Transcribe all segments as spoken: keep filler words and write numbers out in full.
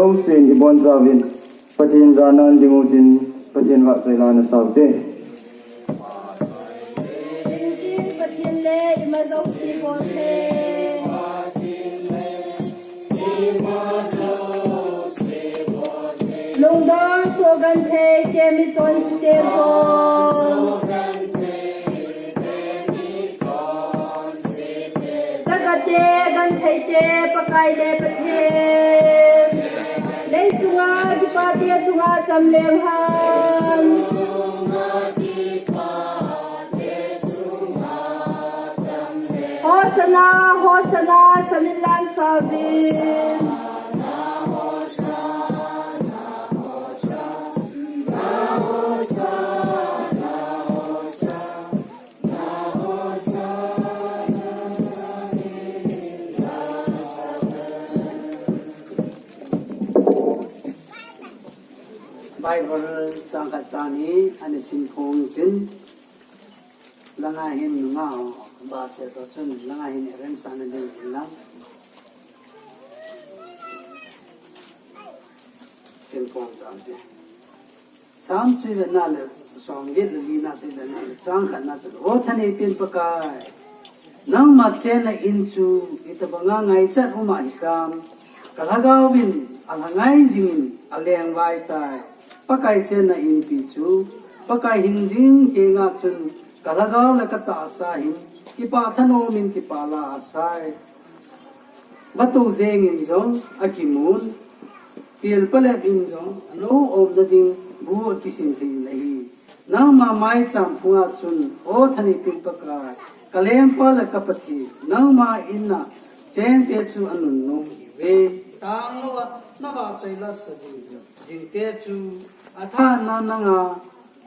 Sin ibon jauvin, Pathen jana ding utin, Pathen vahchoi la nasah ute. Pathen le ima jouse bol hen. Lungdong soh genthei te, michonse te jong. Chakate, genthei te, Pakai le Pathen. Leichunga kipah te chunga cham leng hen. Hosanna, Hosanna, samin lan sauvin. Bible chang khat chang ni ana simphong tin, langa hin nungah ho ba che to chun langa hin eren sana ding hin lang. Simphong tan te. Sam chuvetna le somget le lina chuvetna le chang khatna chu, O thanei pen Pakai, nangma chenna in chu itobanga ngaichat um ahitam. Ka lhagao vin alhangai jingin alengvai tai. Pakai chenna inpi chu Pakai hing jing henga chun ka lhagao le ka tahsa hin kipah thanom in kipah la asai. Vatu jengin jong akimun, pil palep in jong anou umna ding bu akisim thei in ahi. Nangma maicham phunga chun, O thanei pen Pakai, ka lengpa le ka Pathen, nangma inna chengte chu anunnom ihiuve. Tanglouva navahchoi la sa jing, jingte chu athanna nanga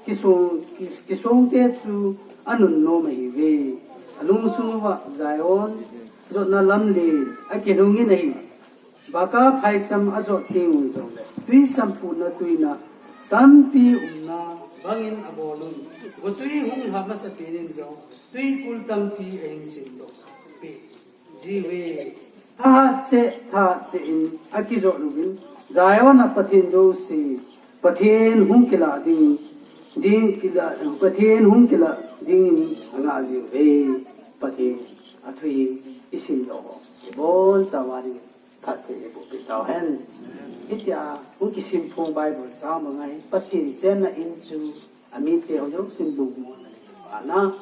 kisong, ki, kisongte chu anunnom ahiuve. Alungsung uva Zion jotna lamlen akilhungin ahi. Baka phaicham ajot teng un jongle, tui samphutna tuina tampi umna bangin abol un. Gotui hung lha masapen in jong tuikul tampi ahin simdoh peh jiuve. Thahat cheh, thahat cheh in akijot uvin, Zion a Pathen jouse, Pathen hung kilah ding, ding kilah, Pathen hung kilah dingin angah jiuve. Pathen athu hi isimdoh ho ibonchauva ding phatthei eiboh peh tauhen. Hitia hung kisimphong Bible chang banga hi Pathen chenna in chu amite ho jousen bungmona ana.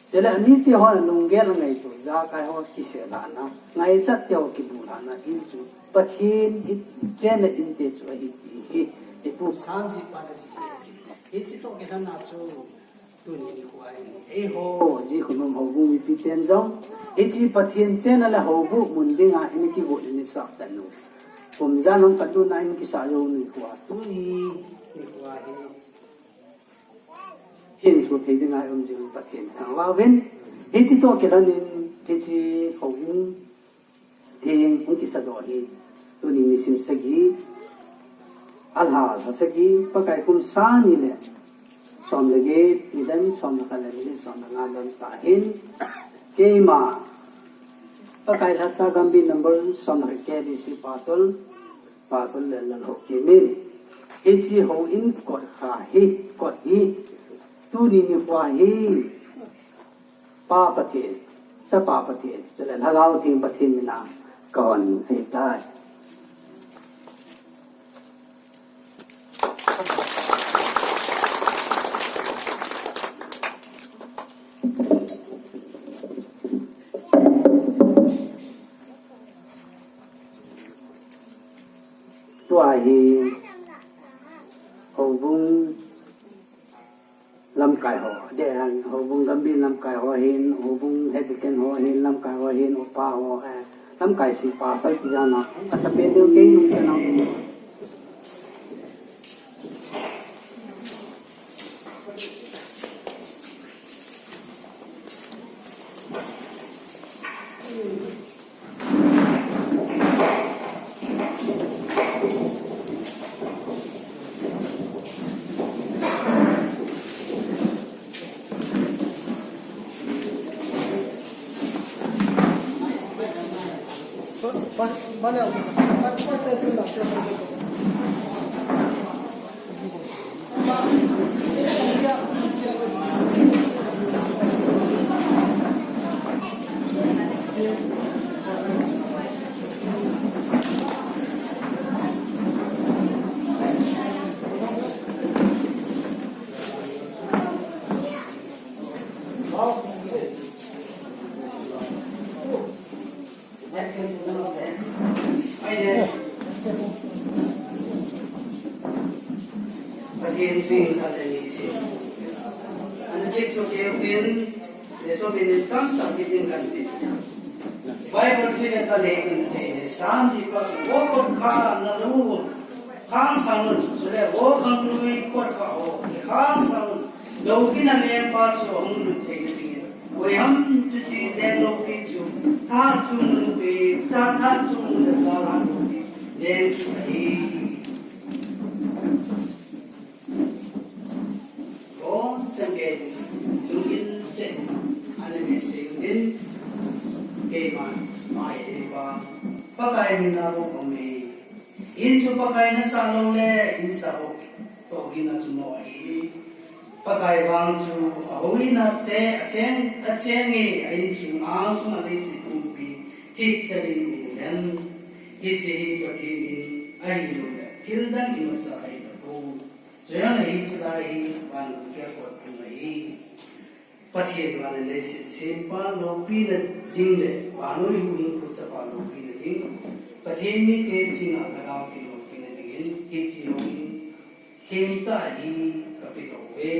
Chule amite hon anunggel angaito ijakai ho kiselhahna, ngaichat te ho kibulhahna in chu Pathen in chenna inte chu ahi ti hi ipu Samji pan achi hi. Hiche toh kilhonna chu tuni nikho a hi eiho Jikhonum houbung mipiten jong hiche Pathen chenna le houbung mun dinga ina kigot ina sah tanu. Kum jan hung khat tuna ina kisah jou nikho a, tuni nikho a hi thenso thei dinga um jing Pathen thangvah uvin. Hiche toh kilhonin hiche houbung theng hung kisadoh hi tuni nisim sagi, alha lha sagi, Pakai kum sang ni le som le get, nidan som le khat le minute som le nga don tah hin, keima Pakai Lhasa Gambih number som le khat K B C Pastor, Pastor Lenlal Haokip in hiche houin kot kha hi, kot hi, tuni nikho a hi, Pa Pathen, Chapa Pathen, chule Lhagao Theng Pathen mina kahon ahitai. Tua hi houbung lamkai ho, de, houbung Gambih lamkai ho hin, houbung head deacon ho hin, lamkai ho hin, upa ho, eh, lamkai si pastor ti jana, asa pe deu kei nung chana. Ken ping ka le ni si. Ana che chu ke pin, le so min chang ta ki pin kan ti. Bible chu le ka le kan se ni, Sam ji pa ko ko kha na lu. Khang sang un, so le ko khang lu ko kha ho. Khang sang un. Lo ki na le pa chu hung lu te ni. Ko yam chu chi le lo ki chu. Tha chu lu ki, cha tha chu lu le ka la lu ki. Le chu hi. Ron chang ke, lungin che, ana me se in, keima, mai de ba, Pakai min a ro ko me. In chu Pakai na sa lo le, in sa ho, to in a chu no hi. Pakai vang chu, a ho in a che, a cheng, a cheng e, a in sung, a sung a le si tum pi, thip cha in in den. Hi che hi Pathen in, a hi lo le, thil dang in cha a hi lo. Chujongle hiche lai hi vannoi a kot phung ahi. Pathen vana leiset sempa loupina ding le vannoi huhhingpu chapa loupina ding. Pathen mite chinga Lhagao Theng loupina dingin hiche houin themtah hi kapeh uve.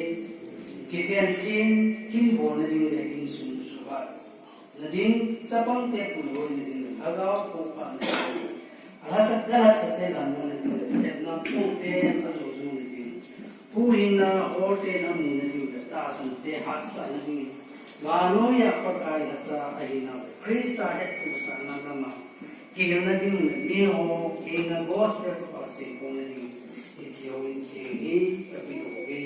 Kichen them kin bolna ding le insung suhhat na ding, chapangte puihoina ding, Lhagao thupha na ding, alhasat, alhasat te lamna ding, phetna pute ajoh na ding, huhhingna holte amu na ding, tahsan te hatsahna ding, vannoi a Pakai lhacha ahina, Christa hettohsahna lama kihilna ding, miho kihilna gospel thupha seikhomna ding. Hiche houin theng hi kapeh uve.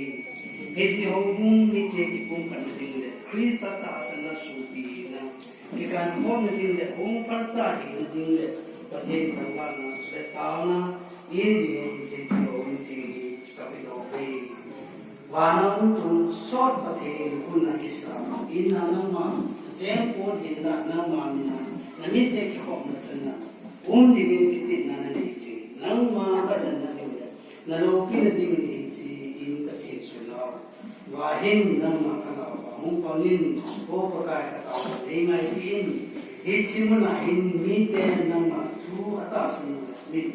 Hiche houbung mite kipumkhatna ding le Christa tahsanna sopina, kikankhomna ding le hung phatah hina ding le Pathen thangvahna chule taona in dingin hiche houin theng hi kapeh uve. Vana um tonsot Pathen in kona kisa in a nangma chengpon hinla nangma mina namite kikhopna channa um dingin kitepna nanei jing. Nangma kajanna ding le naloupina dingin hiche in kathenso nau. Vahin nangma kalhagao a hung pangin, O Pakai, kataona nei ngaipeh in. Hiche muna hin mite nangma thu atahsan u le mit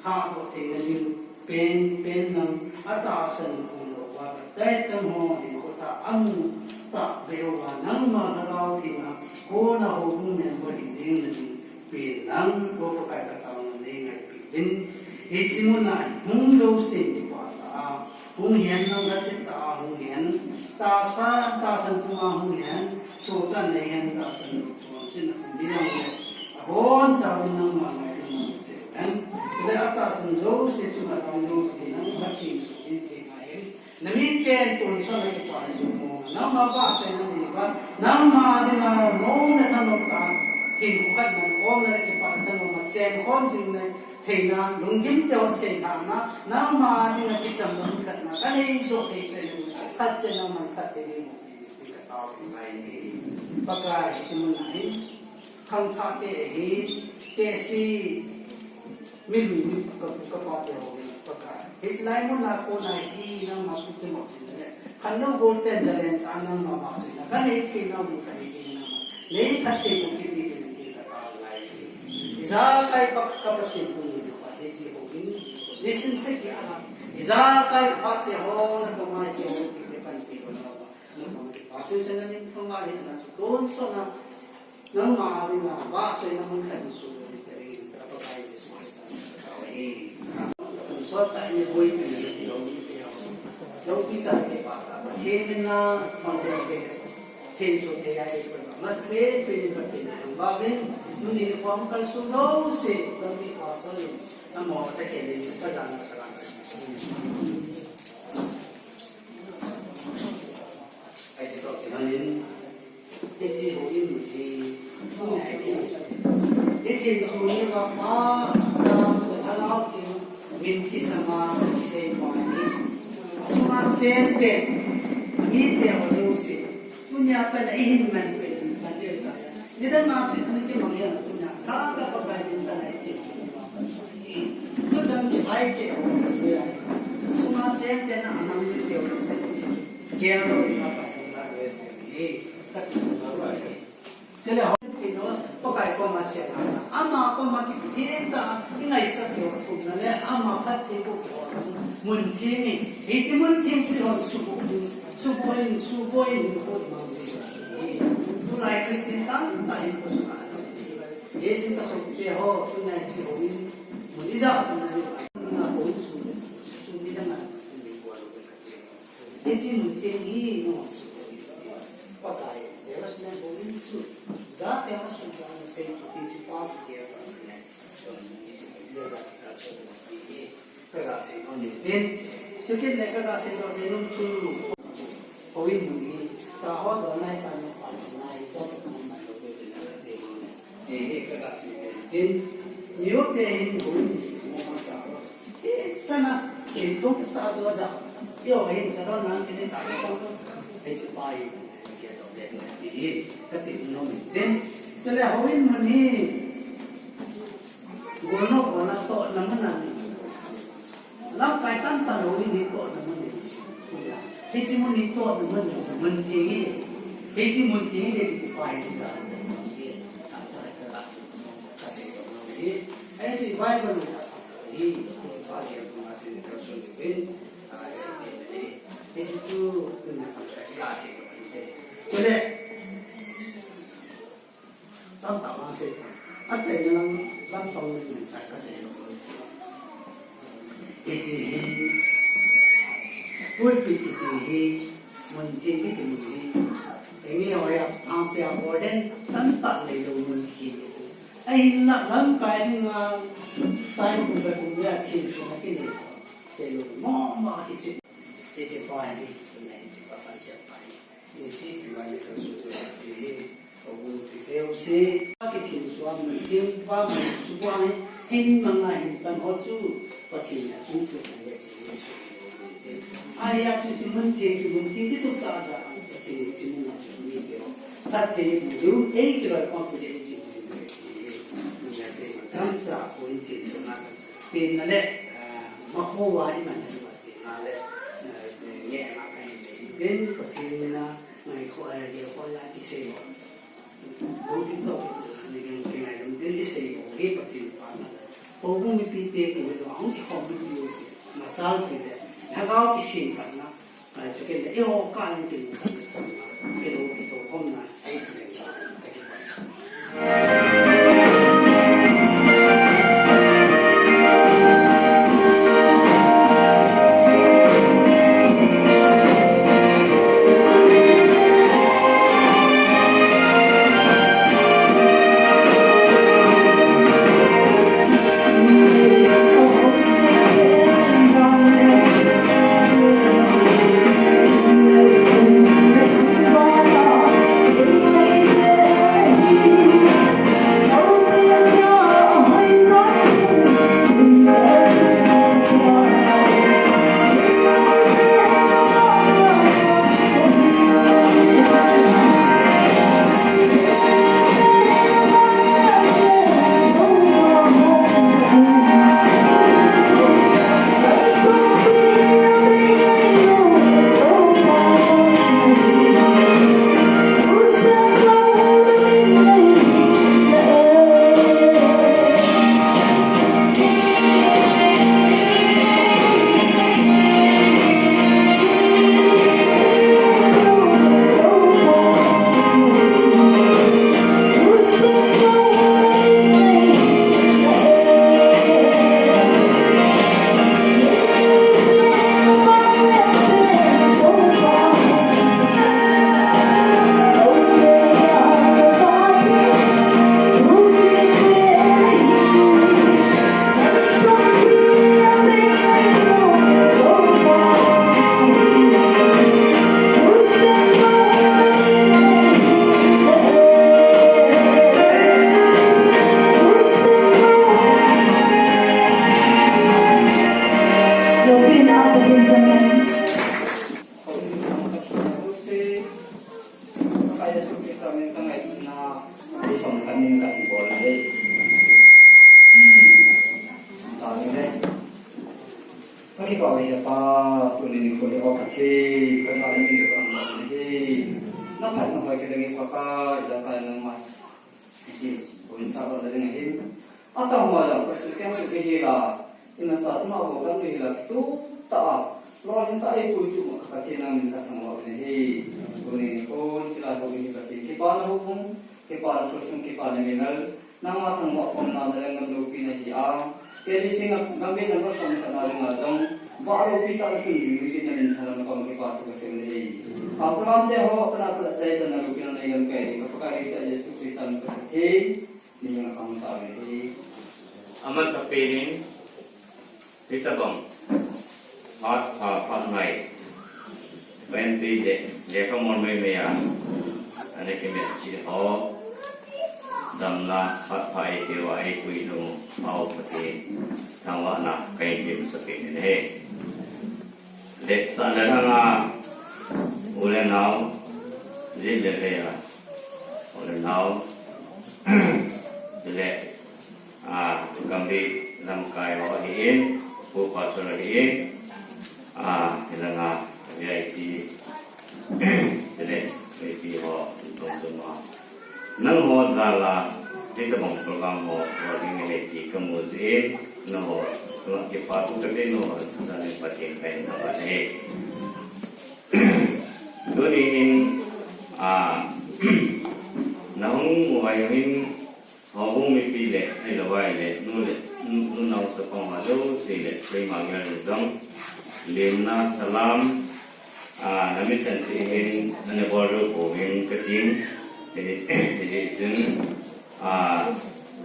hahdoh theina ding pen, pen lang atahsan u louva, kataicham ho hinkho thah amu tahbeh uva, nangma Lhagao Theng a kona houbung member hijing na ding pen lang, O Pakai, kataona nei ngaipeh in. Hiche muna hung jouse kipah tah a hung hen, nang lhaset tah a hung hen, tahsa, tahsan puma hung hen, chochan nei hen, tahsan lou chonsetna pum ding le, abonchauvin nangma ngailutna che hen. Chule atahsan jouse chunga tang jouse nangma thengsoh in theng ahin. Namiten tonsot le kipah le lungmong, nangma vahchoina neiva, nangma dinga mong le thanom tah a hinkho khat mankhomna le kipah le thanom a chenkhom jing le theina, lunggim teu seilhahna, nangma dinga kichamna khatna kanei doh thei chan in, khat chan nangman phatthei nei boh in, katao in ngai in. Pakai, hiche muna hin khangthah te hi, tehse milui ni ka, kapate ho hi, Pakai, hiche lai muna kona hi nangma thu kimo chin le, khanglou gol ten jalen tah a nangma vahchoina kanei thei nau mun kanei thei nau mun, nei phatthei boh kit in, katao in ngai in. Ijakai pa ka Pathen kunu pa hiche houin, nisim seh a, ijakai pate ho na koma hiche houin te panpi ho na, na koma kipathu sena min thonga le na chu tonsot na, nangma dinga vahchoina mun khat in su le te ring, ka Pakai Jesu Christa na ka taona ahi. Tonsot tah in boipi na si lo ni te ho. Lo pi ta te pa ta, Pathen na mang te. Thengsoh thei a eipui uva, masapen pen in Pathen thangvah uvin, tuni nikho hung kalsong jouse, lampi khosol in, amaho tah khelin, kajana salam. Hiche toh kilhonin, hiche houin hi, tuni a i thengsoh, i thengsoh ni uva Pa, Cha, Lhagao Theng min kisama, kisei pa hi, asunga chengte, amite ho jouse, tunia pat a ihin manpeh, manpeh ta. Nidang a chu ana kimang jeng, tunia, ka, ka Pakai min tah a i thengsoh ni uva Pa Cha hi, tuchan kiphai kei ho, asunga chengte na amang ni teu jouse, kei a lo, Pakai min tah a i thengsoh ni, ka ti na hi. Chule houin thengsoh, Pakai koma sel a, ama koma kipathu tah a, i ngaichat teu thumna Le ama phatthei bou kihol. Mun theng hi. Hiche mun theng chu hon subu in, subu in, subu in, subu in mang ji. Tulai Christian tamtah in ko suna. Hiche ka sopite ho, tunai chi ho in, mun ijat mun in, na ho in su, su ni dang a. Hiche mun theng hi, no, su. Pakai, Jerusalem ho in su. Da te ma su da na sei tu ti chi pa ki ke. Chukin le kaga sei nom chu, houin mun hi, cha ho doh nai, cha nop pa nai, cha nop pa nai, eh, eh, kaga sei nom. Niu te hin houin mun hi, mo ma cha ho. Eh, sana, kin tum ta jo ja. Yo hin cha doh nai, kin cha doh nai. Eh, chi pa hi, ke doh le, eh, ka ti nom. Chule houin mun hi, Golnop hon a tohna mun ahi. Lamkai tamtah houin hi tohna mun ahi. Hiche mun hi tohna mun ahi. Mun theng hi. Hiche mun theng hi dei kipai hi sa. Hiche Bible hi. Hiche pa hi. Hiche tu. Chule. Tamtah vang sei. Achaina lang, lam tong ni ta ka sei. Hiche hi, pulpit kiti hi, mun theng kiti mun hi. Enge hoiya, angpia borden, tamtah neilou mun hi. Ahinla, lamkai dinga, tai kum bai kum ya, thil sung a kinei. Neilou, mo, mo, hiche. Hiche pa hi, hiche pa, pa, hiche pa hi. Hiche pi vang le ka su tu ti hi, ka bu ti teu si. Ka kithin sua mun tin pa mun su pa hi, hin manga hin pan ho chu, Pathen a chung tu na le ti hi su. Ahi a chu ti mun tin, ti mun tin ti tu ta sa, Pathen ti mun a chu ni teu. Pathen ni du, ei ki ba pa ku de ti mun ni ti hi. Mun ya te, chang cha, ko in tin tu na. Tin na le, ah, ma ko wa ni na ni wa tin na le, eh, nge ma ka ni le. Tin Pathen na, Ngai ko, eh, dia ko la ti sei mo. Bou tin to, ni ngai, ngai, ngai, tin ti sei mo, ngai pa tin pa na. Bou bou ni pi pe ko lo, hung ti khom ni lo si. Ma sal ti le. Na ga ki sei pa na. Ai, chu ke le, e ho ka ni ti ni sa ni sa na. Ke lo ki to khom na, ai ti le sa. Ka Jesu Christa min ka ngaina, ka som ka min ka bol le. Amen. Ka kipah e Pa, tuni nikho hi o ka thei, ka thei ni ka bol le. Na phat na hoi ka ding e Pakai, da ka na ma. Ko in sa ba le ding hin. Ata ma la, ka su ka su ke hi la. Ina sa tuma bo kan ni la tu ta a. Lo hin ta ei pui tu ma ka ti na min ta thang wa ne he. Ko ni ko si la ko ni ka ti ki pa na hu kum, ki pa na ko sum, ki pa na mi nal. Nangma thangvah khomna le ngam loupina hi a, K B C ngam, ngam be number som thana le nga jong, vah loupi tah a tun ding loupi na min thanom kong kipa thu kasei uve. Abraham te ho, kana kana sei sana loupina nei ngam kai ding, ka Pakai ta Jesu Christa min ka thei, ni nga kong ta uve. Aman ka penin, Hitabang, phat pha, phat ngai. Pen tui le, lekha mon mai mai a. Ana kimet chi ho. Damna, phat pha ei tiu a, ei pui nu, pau pati. Thangvahna, kai kim sa pin ne. Lekha le thanga, u le nao, ji le le a. U le nao, le. A, Gambih lamkai ho ahin, Pu Pastor ahin, a, hilanga V I P, chule V I P ho, tum tum a. Nangho jal a, hitabang program ho, ho ding ahi ti kamu jin, nangho, nangho kipa thu kati nangho, jal in Pathen kahin thangvah e. Tuni hin, a, nahung u vai hin, Houbung mipi le, ahilou vai le, nu le, nu, nu nao chapang ho jouse le, keima gel le jong, lemna salam, a, na mi chan se hin, na ne bol lou pou hin kating, e, e, e, chun, a,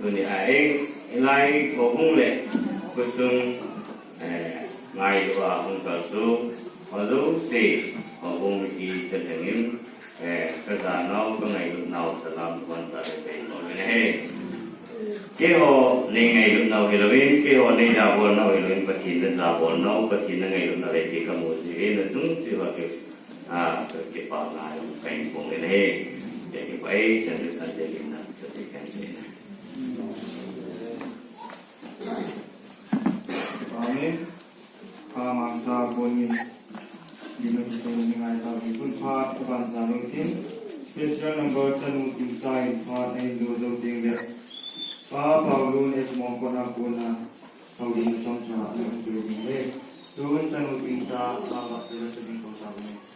tuni a, e, hilai houbung le, khosung, e, ngailu a hung kalsu, ho jouse, houbung mipi chan se hin, Eh, ka janau, ka ngailut nau, salam, tuan ta le pei mo le he. Keiho nei ngailut nau hilouvin, keiho nei jabol nau hilouvin, Pathen na jabol nau, Pathen na ngailut nau le ti kamu ji e, na chung chi ho ke, a, ka kipa ngai, ka in pong le he. Ke kipa e, chan le chan le lim na, chan le chan le na. Amen. Amangcha Boni, Binu Binu ni ngai ta, Binu phat, Aban Cha Lungthin, special number chanu Tingcha in phat, ahin do jou teng le, Pa Paulun S Mongkon a kona, Paulun chomcha, ahin do teng le, tun chanu Tingcha, ama phat, Tingcha, Tingcha, Tingcha.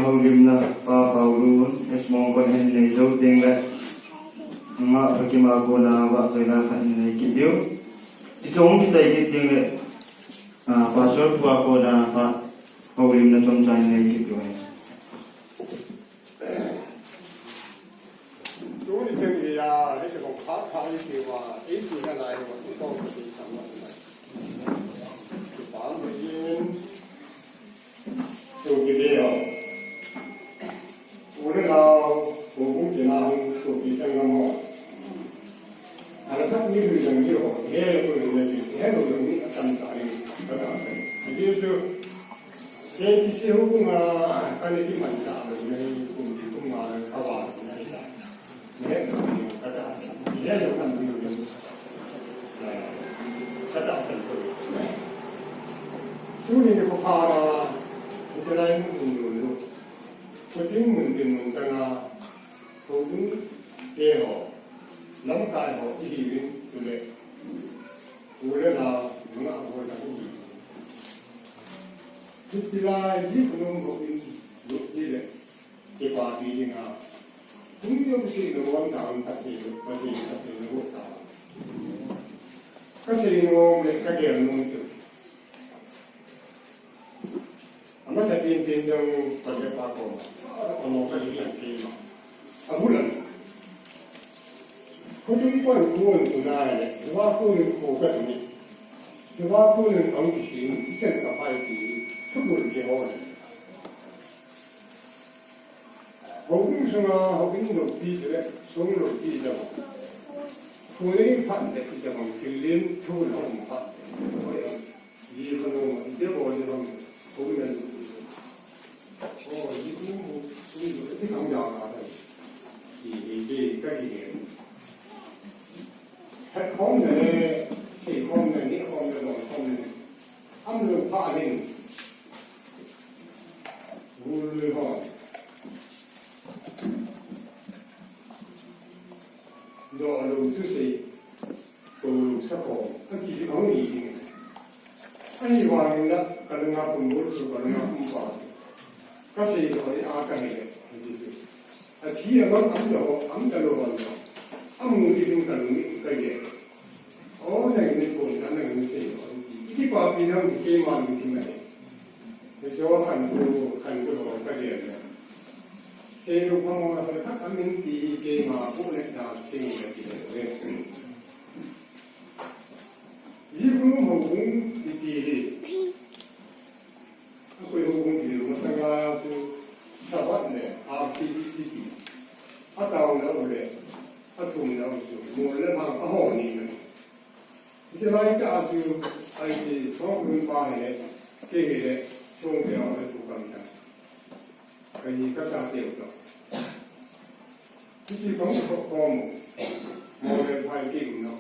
Houlimna Pa Paulun, S Mongkon hin nei jou teng le, ama Hakim a kona vahchoina khat hin nei kit diu. Chuche hung kisei kit teng le, a, Pastor pu a kona pa houlimna chomcha hin nei kit diu ahi. Tuni chan geiya, hiche bang phat phat hi tia, eipuina lai hi, i tong ka ti chang lo. Kipah in, tu ki dei ho. U le nao, houbung tina hung, tu ki sanggam ho. Ala tak ni hui jang ni ho, he ko ni ni, he lo ni atam ta ni, ka ta. Ni su, K B C houbung a, ka ni ki man ta lo ni, kum ki kum a, ka wa ni ta. Ni he lo ni, ka ta. Ni he lo kan ni ni. Ka ta san ko. Para, Israel mun dulu. Kuting mun tin mun tanga, kuting teho, lamkai ho, ihiwin tule. Ule la, nunga ho ta ihi. Kutilai di kunum ho in, luk di le. Kipapi dinga. Kum jong sei nom ta, um ta sei, pa sei, pa sei, nom ta. Ka sei nom le, ka gel nom chu. Amasa tin tin jong pa le pa ko. Ano ka ji an ke ma. Abulan. Kutum pon kuon tu na le, wa kuon ko ka tu ni. Wa kuon ang kisin, isen ka pai ti, tu bul ke ho. Houin sunga, houin loupi te le, sung loupi te le. Sung le phat le, ite bang thil lim, thu le hong phat. Ji ko no, ite bo le bang, houin loupi. Oh, ji ko no, sung loupi te kang ja ka te. Ji, ji, ji, ka ji. Het khom le, sei khom le, ni khom le, bang khom le. Am lo pha ling. Gu lui hon. Do lo chu sei. Ko lo sa ko. Ka ti hong ni. Ahivangin la, ka lunga pum bul chu ka lunga pum pa. Ka sei do ni a ka he. Ka ti chu. Athi amang am lo, am ta lo hon lo. Amu ni ding ka lung ni ka ye. O, nang ni pun ta nang ni sei. Iti pa pi nang ni ke ma ni ti mai. Ni so kan tu, kan tu ho ka ye. Sei lu pa mo na ka amin ti ke ma pu le da ting le ti le. Ji hu mo hu ti ti. Akoi hung hung kiti masanga chu Sabbath le R C B C T. Ataona u le, athumna u chu, mol le mang ahon ni na. Hiche lai cha chu, ahi, Thongkun pa hi le, kei hi le, chung pe a le tu kam ta. Kahi kasa teu to. Hiche kong ko ko mo. Mol le phai kei u na.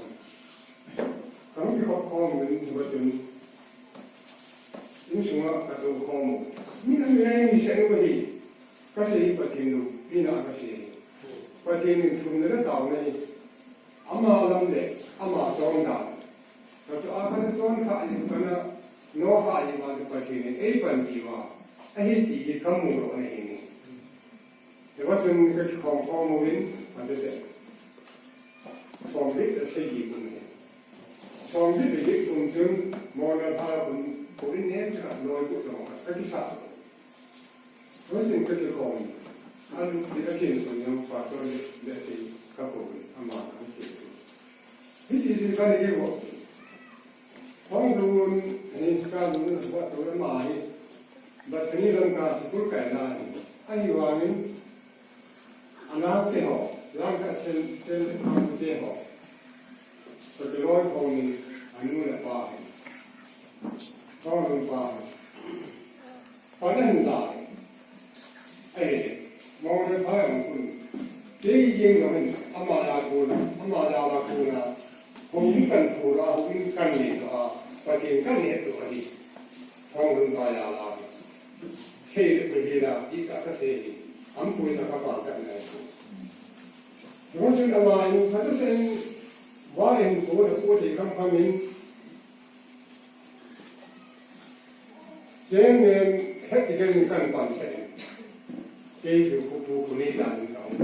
Kong ki ko ko mo ni ba chun. Insunga katou khom u. Mi an ngai mi se u hi. Kasei hi Pathen loupina kasei hi. Pathen in thumna le taona hi. Ama lam le, ama chondan. Katou a kana chon kha hi kana no kha hi ma Pathen in eipanpi uva. Ahi ti hi kamu lou ahi ni. Hiva chun kakikhom khom uvin, ati te. Som li le sagi kum hi. Som li le sagi kum chun, mona pha kum, kum in nen cha, noi kum cha, kakisa. Hiva chun kakikhom. An, di asin sun yang pastor le, le si, kakhom, ama, an si. Hiti chun kani kivo. Hung lun, ani ka lun, va to ma hi. Bethany lam ka school kai la hi. Ahivangin, ana te ho, lang ka sen, sen ka te ho. Ko te loi ko ni, anu le pa hi. Ko lun pa hi. Panan lai. Ai, mong le pha ang kun. Kei jeng lo hin, ama la kun, ama la la kun a. Hung kan thu la, hung kan ni la, Pathen kan ni to a hi. Hung hun pa ya la. Sei le ko hi la, i ka ka sei. Am pui sa ka pa ka na. Mo sin ama in, ka sen, wa in ko le ko te kam pa min. Chairman, het ti ken kan pan sa. Kei chu khu pu khu ni dan ni tong.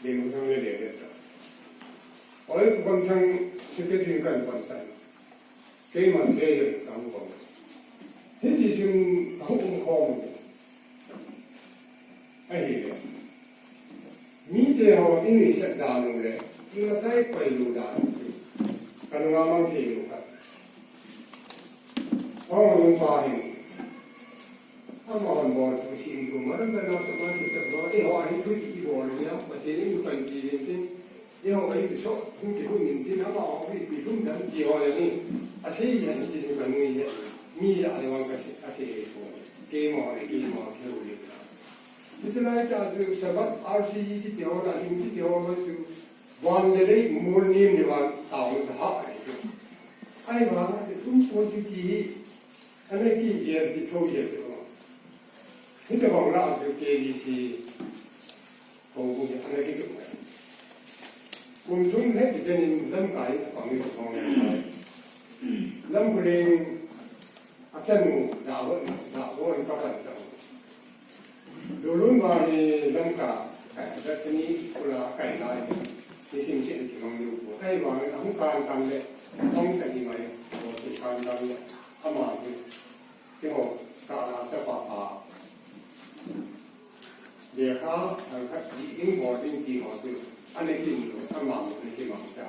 Ding thang le le ta. Oi khu kan thang secretary kan pan sa. Kei man kei le tong ko. Hiti chun khu um khom. Ahi le. Mite ho ini set dan u le, ima sai pai lu dan u. Ka lunga mang thei lu kha. Hung lung pa hi. Ama hon bol thu sim thu ma dang dang na sa ma thu sa bol. Eiho ahi thu ti bol nia, Pathen in pan ti din tin. Eiho ahi thu so, thu ki hun din tin, ama ho ahi thu hun dan ti ho ya ni. A sei yan ti thu kan ni ya. Mi ya ai wang ka se, a sei thu. Keima ho le, keima ho, kei u le. Hiche lai cha chu Sabbath R C E kiti ho, la in kiti ho, ma chu van le lei mol nim ni van tao ni ha. Ahivang a chu tum pon chu ti hi. Ana kigel, kitho jel chu. Hitabang lah chu K B C houbung hi ana kitup mai. Kum thum lheh tikenin Lamka in apang in ahung le. Lamka in achanu Dahon, Dahon in kapan chang. Dolun vang hi Lamka, eh, Bethany kula kai lai, nisim cheh kimang diu poi. Ahivangin ahung kan tan le, ahung tani mai, ahung kan tan le, ama hi, keiho, ka la ta pa pa. Lekha, thangkhat ding, bol ding ti ho chu, ana kimu, ama mu ana kimang ta.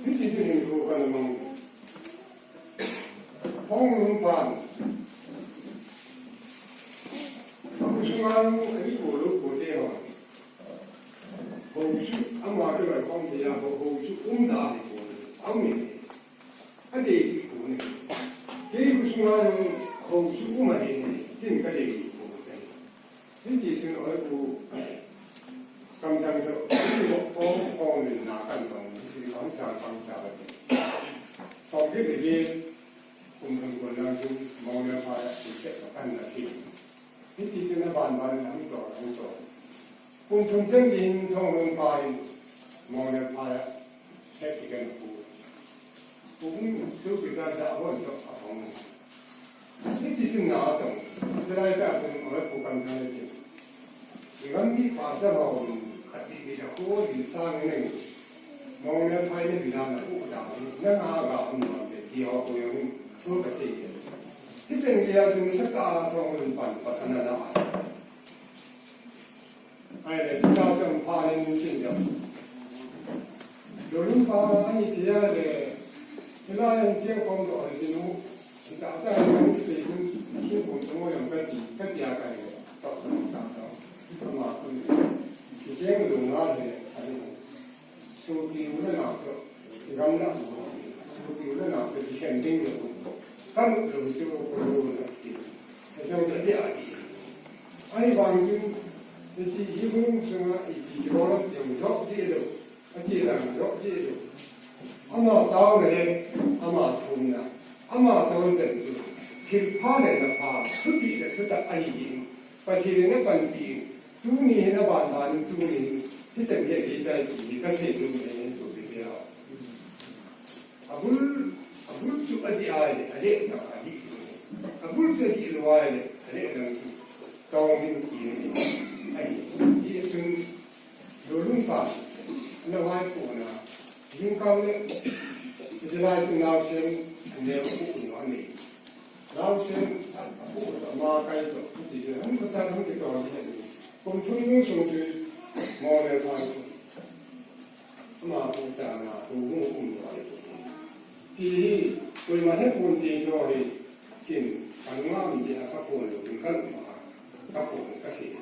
Hiche chu hinkho kana mang. Hong lum pan. Hou sunga nu ani ko lo ko te ho. Hou chu ama ke ba hong te ya ho, hou chu um da ni ko. Am ni. Adei ki ko ni. Kei hou sunga nu hou chu um a ni. Tin ka dei ki ko te. Hiti chun oi pu, kamthang chu, hiti bok pong pong nin na kan tong, hiti bang cha bang cha ba. Song hiti hiti, kum thum kun lang chun, Monglen phai a, ti chet ka kan na ti. Hiti chun a ban ban lam to, lam to. Kum thum chen din, Thonglun phai, Monglen phai a, Heti kan pu. Pu ni su ki ta da hon to a hong. Hiti chun na tong. Chulai ta chun oi pu kan kan ti. Igam mi pa sa ho. Kati mi da ko di sa ni ni. Monglen phai ni bi na na pu da ni. Na na ga pu na te ti ho ko yo ni. Su ka ti. Hichen dia chun sa ta Thonglun pan pa na na. Ahile, hita chun pha in chin jam. Dolun pa ani tia le, hilai in chiang khom doh le chinu, hita ta hin ti chun, chiang khom doh jam kati, kati a kai le, tok tok tok tok. Ama kun, chi chiang lu nga le, ani. Sopi u le nao chu, i gam na u, sopi u le nao chu, i khen ding le u, kan u le u chu, ko lu na ti. Ka chang ka dia ti. Ahivang chun, i si hi hung sunga i ti ki lo ti u jok ti lo, a ti la jok ti lo. Ama tao na le, ama thum na, ama tao chen tu, thil pha le na pha, thupi le thutak ahi ding, Pathen in na panpi, Tuni hin a ban ban in tuni hin, hichan hi ahi tai ti hi ka thei lou mai hin sopi te ho. Abul, abul chu adih ahile, adih dang ahi. Abul chu adih lou ahile, adih dang chu tong hin ti hin ahi. Hichun, Dolun pa, ana vai ko na, jingkah le, hilai chu naosen, aneo ko u ani. Naosen, apu, ama kai to, ti je, an masa kan ke to ni. Kum thum nu sung ti, mo le pa. Ama pu sa na, pu mu kum to. Ti hi, koima he pun ti to hi, kin, kan ngam ti a ka pun lo, kin kan ma, ka pun ka si.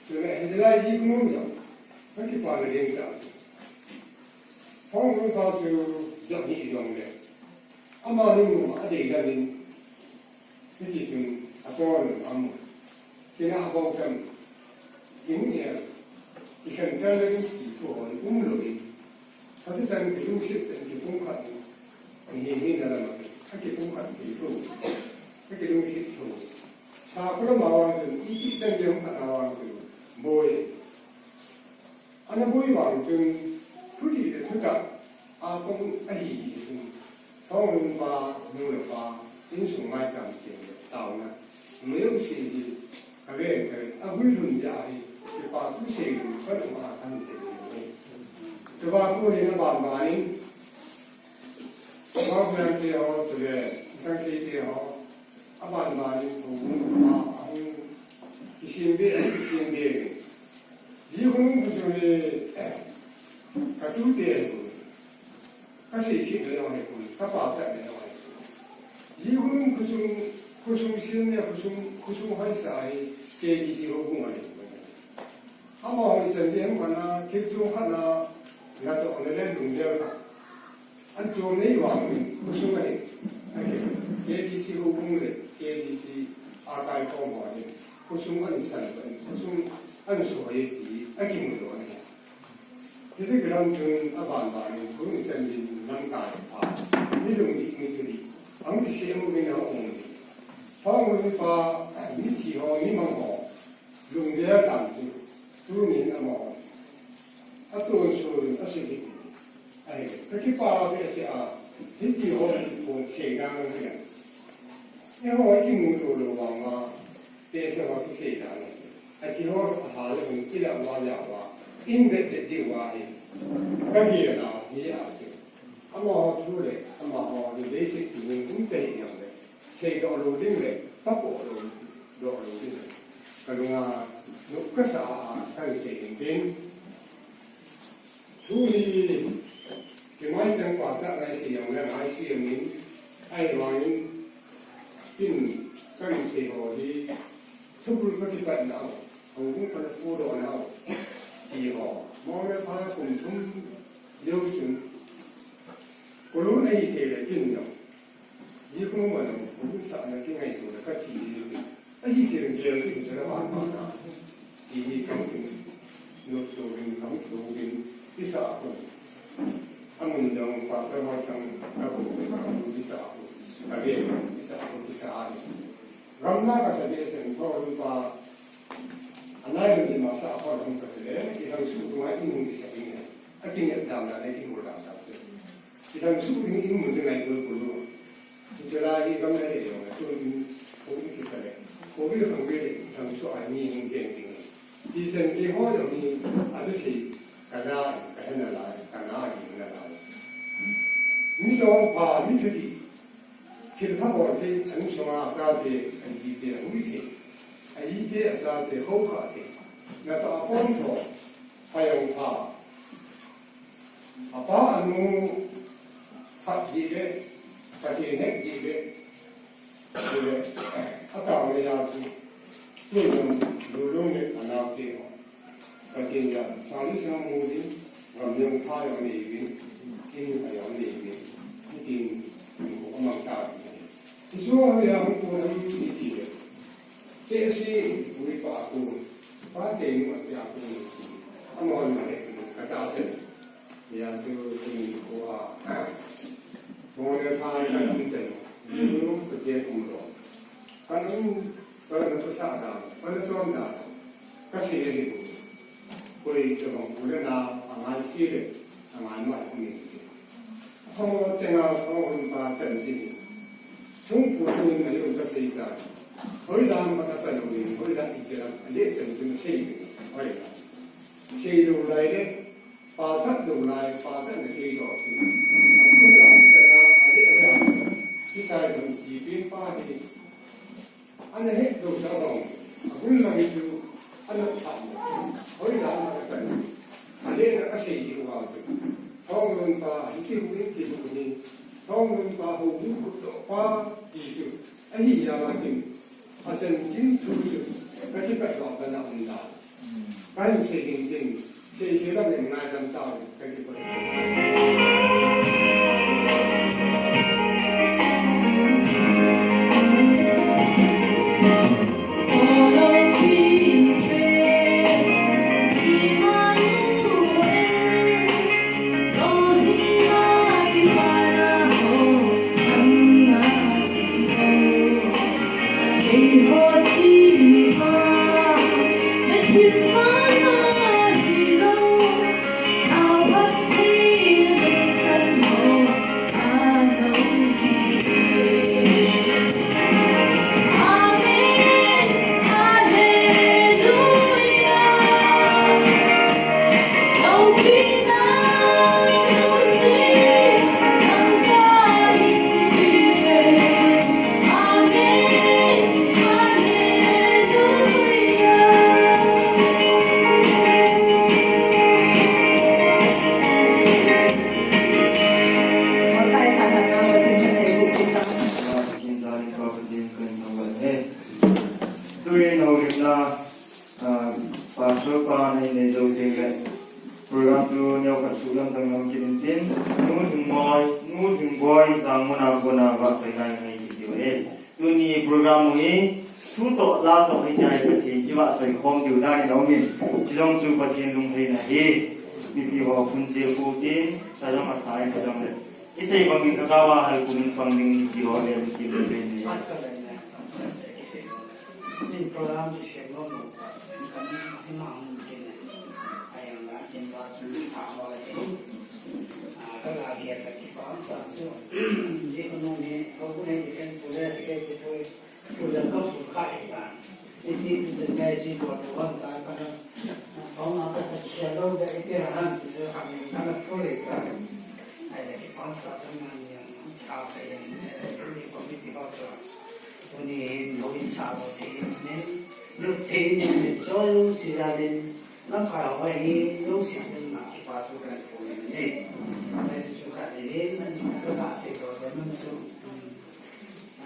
Chule, hilai ji kum lo, ka ki pa le ding ta. Hong lo ka tu, ja ni dong le. Amani mu adei lamin, hiti chun aton amu. Kina abou cham, in el, i khen tel le in ti thu hon um lo in. Kasi san ki lungsit ten ki pung khat ni. Ni ni na lama ki, a ki pung khat ki thu. A ki lungsit thu. Sa kula ma wang chun, i ti chan de hung khat na wang chun, boi. Ana boi vang chun, thudih le thutak a pang ahi hi chun, Thonglun pa, nu le pa, insung maicham cheng le taona, meu se hi, ka ven ka ven, a hui lhun jeh hi, kipa thu sei lhun, ka lung a tham sei lhun hi. Chuva khu hin a ban ban in, Thonglun te ho, chule, Thangthei te ho, a ban ban in, Thonglun pa, a hung, kisin be, kisin be, Ji khonung khosung hi, eh, ka tute hi, ka sei chih le jong hi, ka pachat le jong hi. Ji khonung khosung, khosung sim le khosung, khosung hoisah hi, K B C houbung ahi. Amaho ichan ding ham kana, thil chung khat na, natoh le le lunggel khat. An chom nei vang in, khosung ahi, ahi, K B C houbung le, K B C archive khom ho ahi, khosung an san, khosung an so ahi ti, akimu lou ahi. Hiti kilam chun a ban ban in, khosung chan din lamkai pha, mi lungdih mi thudih, Ang kisem uvin a um. Thong uvin pa, mithi ho, mimang ho. Lunggel dan chu, tunin amaho. Atonsot in asei hi. Ai, kakipah behseh a, hiti ho hi kon sei dan ang hian. Eiho hi kimu tou lou vang a, te se va kisei dan ang. Athi ho a ha le hung kila va ya va, in bet bet diu va hi. Kagel a hi a chu. Amaho thu le, amaho ni basic tunin um te hi ang le. Seidoh lou ding le, kapoh lou, doh lou ding le. Kalunga, nop kasa a, kahin sei ding tin. Thu hi, kimai chang pa cha ngai sei jong le, ngai sei jong in, ahivangin, tin, kahin sei ho hi, thupul kakipatna u, houbung kana pudohna u, ti ho, mong le pha kum thum, leu chun, kolun ahi thei le, tin jong. Ni ko ma lo, ko sa na ki ngai ko ka ti ni. Ahi ti ren gel ti sa na ba ma na. Ti ni kam ti. No so rin kam so rin. Ti sa ko. Amun dang pa sa ma chang ka ko ka ko ti sa ko. Ka ge ti sa ko ti sa ni. Ram na ka sa de sen ko ru pa. Anai ru ni ma sa ko ram ka le. Ki hang su ko ai ni sa ni. Aki ni dam na ki ru dam sa. Idang su ding in mun ding ai koi koi lo. Itela hi gam na le yo, tu in ko in ki sa le. Ko bi khang bi le, idang su ai mi hung ken ding. Ti sen ki ho yo ni, a tu si, ka da, ka hen na la, ka na di na la. Mi so pa, mi tu di. Thil pha bol te, an so ma ta te, an di te, an di te. An di te, a ta te, ho ka te. Na ta a pon to, pa yo pa. Apa anu hat jih le, Pathen het jih le, le, atao le ya tu, tu jong lulung le anao te ho. Pathen ya, sali sang mu din, gam jong tha jong nei din, in jong nei din, itin, amang ta din. Isu a ya hung ko ham iti le. Te si ui pa ko. Pa te ni ma te a ko ni. Amo na le ka ta se. Ya tu ni ko a. Mo le pa ka ni te. Ni ko te ko lo. Ka na ka na sa da. Ka na so da. Ka se ni ko. Koi ka bang pule na, a ngai si le, a ngai mai ko ni si. Ko tenga ko hun pa chan si ni. Chung pu ni na yun ka sei ta. Hoi dam ka ta lo ni, hoi dam i se la, le chan tu sei ni. Hoi dam. Sei lo lai le, pa sat lo lai, pa sat na sei lo. A ko la ka na, a le a. Ki sai dam ki pin pa ni. Ana het lou sa bang, a bul lang chu, ana that lou. Hoi dan a ka tan. A le na ka sei hi wa chu. Thong lun pa, hi ki hu in ki hu ni. Thong lun pa, ho hu hu lo pa, ti chu. A hi ya la kin. A sen kin thu chu. Ka ki ka lo ka na un da. Kan sei ding ding, sei sei lang in ngaidam tau, ka ti ko. Tuin houlimna, ah, Pastor pa nei nei jou ding le, program chu neo khat suh lam dang lam kit in tin, Nu Lhingboi, Nu Lhingboi, Jangmun a kona vahchoi ngai ngai kit diu ahi. Tuni program u hi, thu toh, la toh hi jai Pathen i vahchoi khom diu dan in aum in, chujong chu Pathen lungtheina hi, mipi ho phun che pu tin, sa jong a sa in, sa jong le. Isei bangin kagaova haikum in chang ding ti ho le ti le le ni. Pat ka le ne, chang chang le isei lo ne. Min program isei lo lo ka, kan ni ma hung ke ne. Ayang la kin ba chu ni tha mo le. Ah, ka la bia ka ki pa ta chu. Ji ko no ni, ko ko ne ki ken pu le se ke pu. Tujan ka pu kha e ta. Iti tujan ka isi ko to wan ta ka na. Ko na ka sa chia lo da iti ra han tu jo ka mi ka na pu le ta. Ai le ki pon ta sa na ni yang kha ka yang ne. Ai le ni ko mi ti ba to. Tu ni hin lo in sa lo te ni ne. Lo te ni ne jo lu si da den. Na ka wa hi lo si sin ma ki pa tu ka pu ni ne. Ai su ka ni ne na ni ka ka se ko to na su.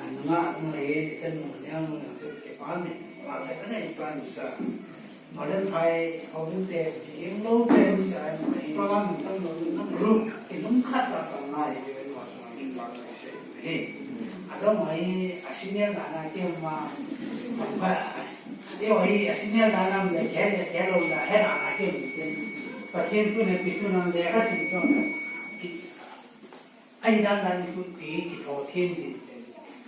Nunga, nunga ye, tisan nunga, nunga, nunga, chu, ke pa ni, pa cha ka nei pa ni sa. Modern phai, home te, ing lo te, ni sa, ni pa ni sa, no, no, ru, ke nung khat pa pa ngai, ke no, so, ni pa ni se, he. A jong mai, a senior na na ke ma, pa, e oi, a senior na na, ke, ke, ke lo na, he na na ke, ke, pa tien tu ne, pi tu na, le ka sin tu na. Ai dan dan tu ti, ti tho thin din.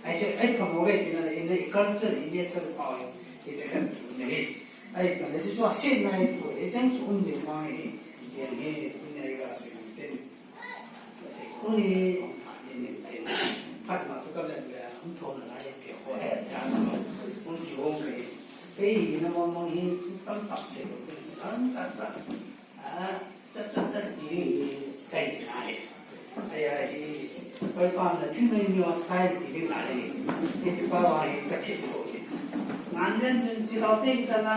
Ai se, ai pha mo ve ti na le, in le, i culture, i nature pa, i che kan tu ne. Ai ka le chu a sin nai tu, i chang chu um din ma ni. Yan he, tu ne ga se tin. Se ku ni, um pha ni ni tin. Phat ma tu ka le le, um tho na lai pe ko he, ya na. Um ki um ke. Ei, na mo mo hi, tam tak se ko, tam tak tak. Ah, chat, chat, chat, ti ding, kai ding ahi. Ai, ai, hi, koi pam na, thil mai mi wa sai ti ding ahi. Hi ti pa wa hi ka thil ko hi. Ngan jen chun chi lau te ka la,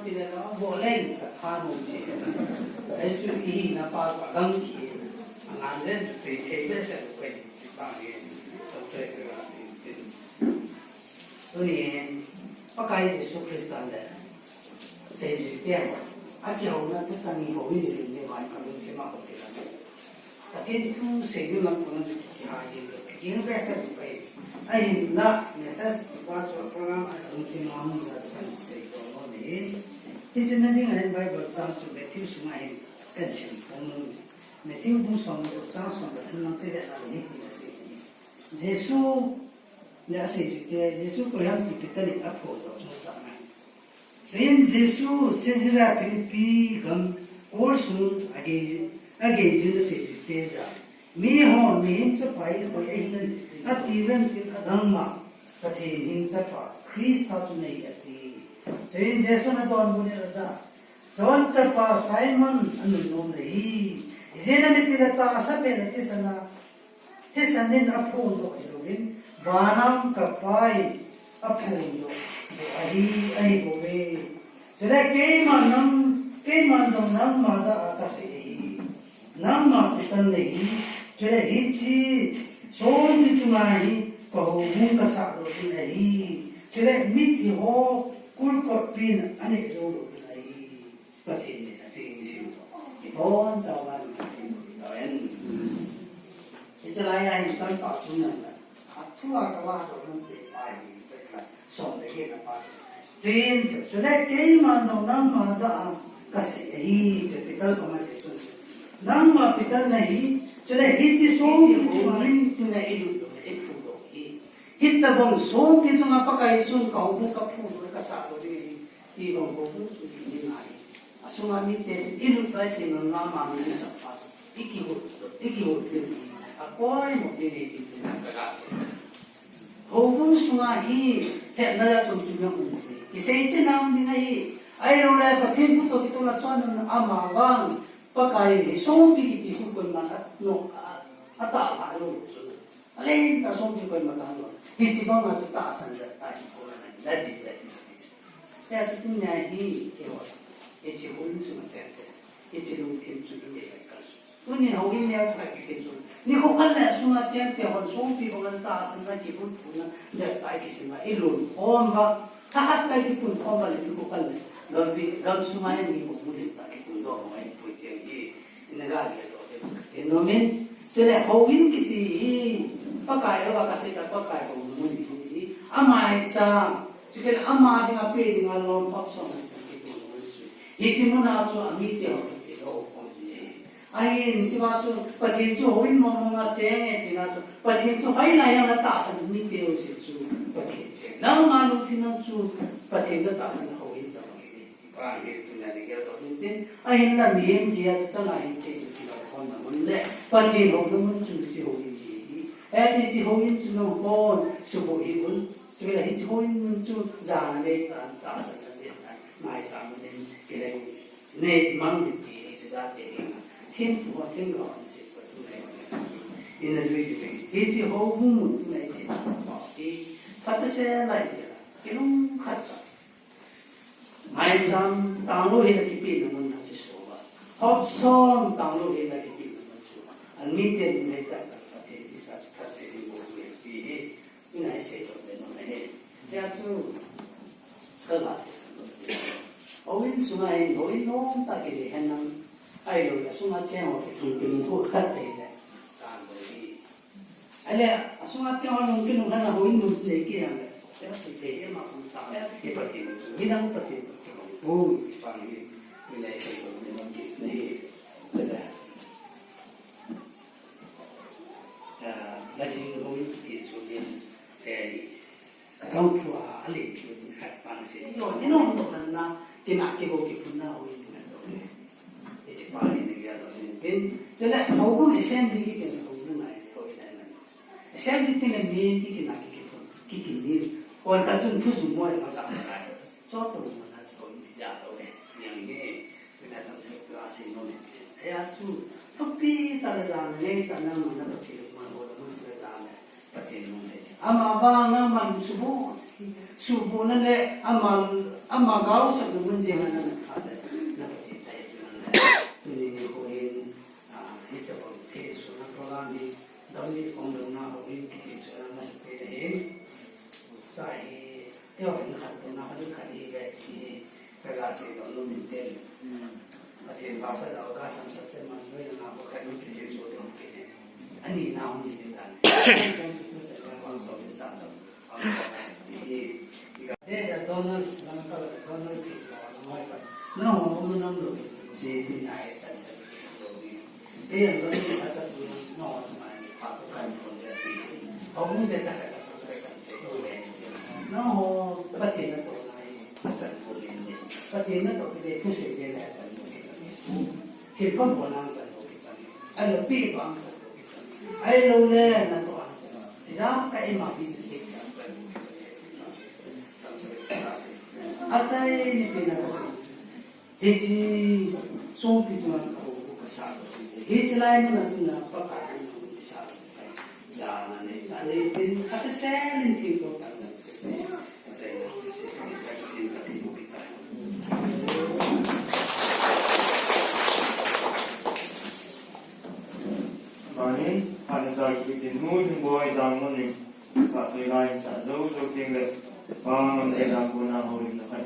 ti le la, bo le ka tha no ji. Ai chu hi na pa ka dang ki. Ngan jen chu thei thei le se ko hi ti pa hi. To thei ka la si ti. Tuni, Pakai Jesu Christa le. Seijui te, akihouna thuchang hi houin jing le vai ka lungthim a hou kila. Pathen thu seiding lam kona chu kihai jing le, kihil behseh pai. Ahinla message kipa chu program a lungthim a hung jat kan sei to mo ni. Hiche na ding ahin Bible chang chu Matthew sunga hin kan sim phong. Matthew bung som le chang som le thum lang chu le na ni ti na sei. Jesu le aseijui te, Jesu koiham ti Peter in aphondoh chu ta ngai. Chuin Jesu Caesarea Philippi gam kol sung agei, agei jin aseijui te jah a, mihon Mihem Chapa hi koi ahi nam ati uvem tin adangma, Pathen Hing Chapa Christa chu nahi ati. Chuin Jesun adonbut in ajah a, John chapa Simon, anunnom nahi. Ijeh inem itile tahsa pen le thisan a Thisan in aphondoh hilouvin, vana um ka Pa in aphondoh ahi, ahibouve. Chule keiman nang, keiman jong nangma jah a kasei ahi. Nangma thutan nahi, chule hiche sompi chunga hi ka houbung kasah lou ding ahi. Chule mithi ho kulkotpi in aneh jou lou ding ahi. Pathen in athu isim u. Ibonchauva Pathen in athu isim u. Hiche laiya hin tamtah chun nang la. Athua kala to nang pe pai ni, pe ka som le ke na pa. Chuin chu, chule keiman jong nangma jah a kasei ahi, chu Peter koma che chun. Nangma Peter nahi, chule hiche sompi chunga hi tuna ilut lou, iphu lou hi. Hitobang sompi chunga Pakai Jesun ka houbung kaphu lou, kasah lou ding ahi. Ti bang ko bu chu hi ni ngai. Asunga mite chu ilut lai ti nang lama mi sap pa chu. Ikihut, ikihut lin. Akoimo ti ni ti ni na ka ga se. Houbung sunga hi hetna la chom chom na um. Kisei se na um ding ahi. Ahilou le Pathen thu toh kitoh la chon na ama vang. Pakai hi sompi kiti khu koiman a no a, atah lou chu. Alen ta sompi koima tah lou. Hiche banga chu tahsan jat ahi kona na, na di jat. Tia chu tunia hi keiho. Hiche houin sunga chengte. Hiche lungthim chu inei lai kal chu. Tuni houin neo chu kikim chu. Nikho khat le sunga chengte hon sompi banga tahsan na kibulphu na. Jat tai kisim na ilunkhom uva. Thahat tai kipunkhom uva le nikho khat le. Gam sunga hi nikho bulin ta kipundoh uva ipui tiang hi. Ina ga le to te. Inomin, chule houin kiti hi, Pakai lou a kasei ta Pakai houin mun hi. Ama hi cha, chule ama dinga pe dinga lom pap som hi cha kiti mun sui. Hiche muna chu amite ho kiti lou houin hi. Ahin, hichea chu, Pathen chu houin mong mong a cheng e tina chu, Pathen chu hoilai a ana tahsan mite jouse chu, Pathen cheng. Nangma lungthim a chu, Pathen natahsan houin tabang ahi. Ahin, tuna nigel toh hintin, ahinla mihem tia chu changa hinte chu kilhon na mun le, Pathen houna mun chu hiche houin hi. Hiche, hiche houin chu nangho suboh hih un. Chule hiche houin mun chu jana neitah, tahsanna neitah, maicham mun in kilhon. Nei mang mite hi chu date hi. Thempu ho, themgao ho seipa tu nei ho. Ina jui ti ve. Hiche houbung mun tu nei te. Hi phatah se lai te la. Kilungkhat ta. Maicham tanglou hina kipehna mun a chu sova. Hopsom tanglou hina kipehna mun chu. An mite nei ta ta te isa chu phatah se ni bo hi. Ina sei toh le no ne. Hia chu, ka ga sei toh le. Houin sunga hin, houin nomtah kile hen lang. Ahilou le, asunga cheng ho kilhung kilhung khu khat te le. Tan bo hi. Ahile, asunga cheng ho lung kilhung hen lang houin mun nei kit hen le. Sei toh le, ema kum ta le, e Pathen chu, midang Pathen chu kilhung. Ui, pa ni, ina sei toh le no kit ne. Sei le. Ah, la jing houin kiti chu ni, eh, jong thu a, a le chu ni khat pa na se. Yo, ni nong to kan na, kina kigo kiphun na houin ni ngan to le. Hiche pa ni ni ya to ni tin. Chule, houbung assembly ki ken houbung ngai, houin ngai ngai. Assembly ti le mi ti kina ki kiphun, ki ki ni. Kon ka chun thu jum mo ma sa ngai. Cho to mo na cho ni ya to le. Yang ni. Ina tam se ka sei nom e. Hia chu, thupi tah le jana neichatna mun a Pathen ma ho le mun le jana Pathen nom e. Ama vang nangman suboh, subohna le ama, ama gaosapna mun jeng a na kha le, na Pathen thei chu nang le. Tuni ni houin, ah, hitobang thilsohna program hi, dam ni kong dam na houin thilsohna masapen ahi. Sa hi, Keiho hin khat puna khat khat hi ve ti hi, ka ga sei nom in tin. Pathen vahsa dau ga samsat te man loi na ko khat ni ki so dong ki ne. Ani na hung ni dan. Kan chu tu cha ga wang so ni sa so. Ni ga de da donors, na ka donors ki ko na hoi pa. Na ho mo nam lo ki si ni ai sa sa ki lo ni. Kei jong loi a chat tu nangho chunga hi phat toh kan phone le ti. Houbung te tah khat a phone le kan sei u le. Nangho Pathen natohna hi a chan phone le ni. Pathen natoh kit le thusei le le a chan phone kichan. Thil phondohna a chan phone kichan. Ahilou le pehdoh a chan phone kichan. Ahilou le natoh a chan phone. Ijat ka ima hi ti chan phone kichan. Achai ni pi na ka sei. Hiche songpi chunga kahou u kasah u. Hiche lai mun a tuna Pakai in u kisah u. Jana nei, anei tin, atasel in thil ko tan. Bani, ana sa ki tin nu hin boi jang mun ni. Ka sei lai sa zo zo ting le. Pa man e da ko na ho ri na kan.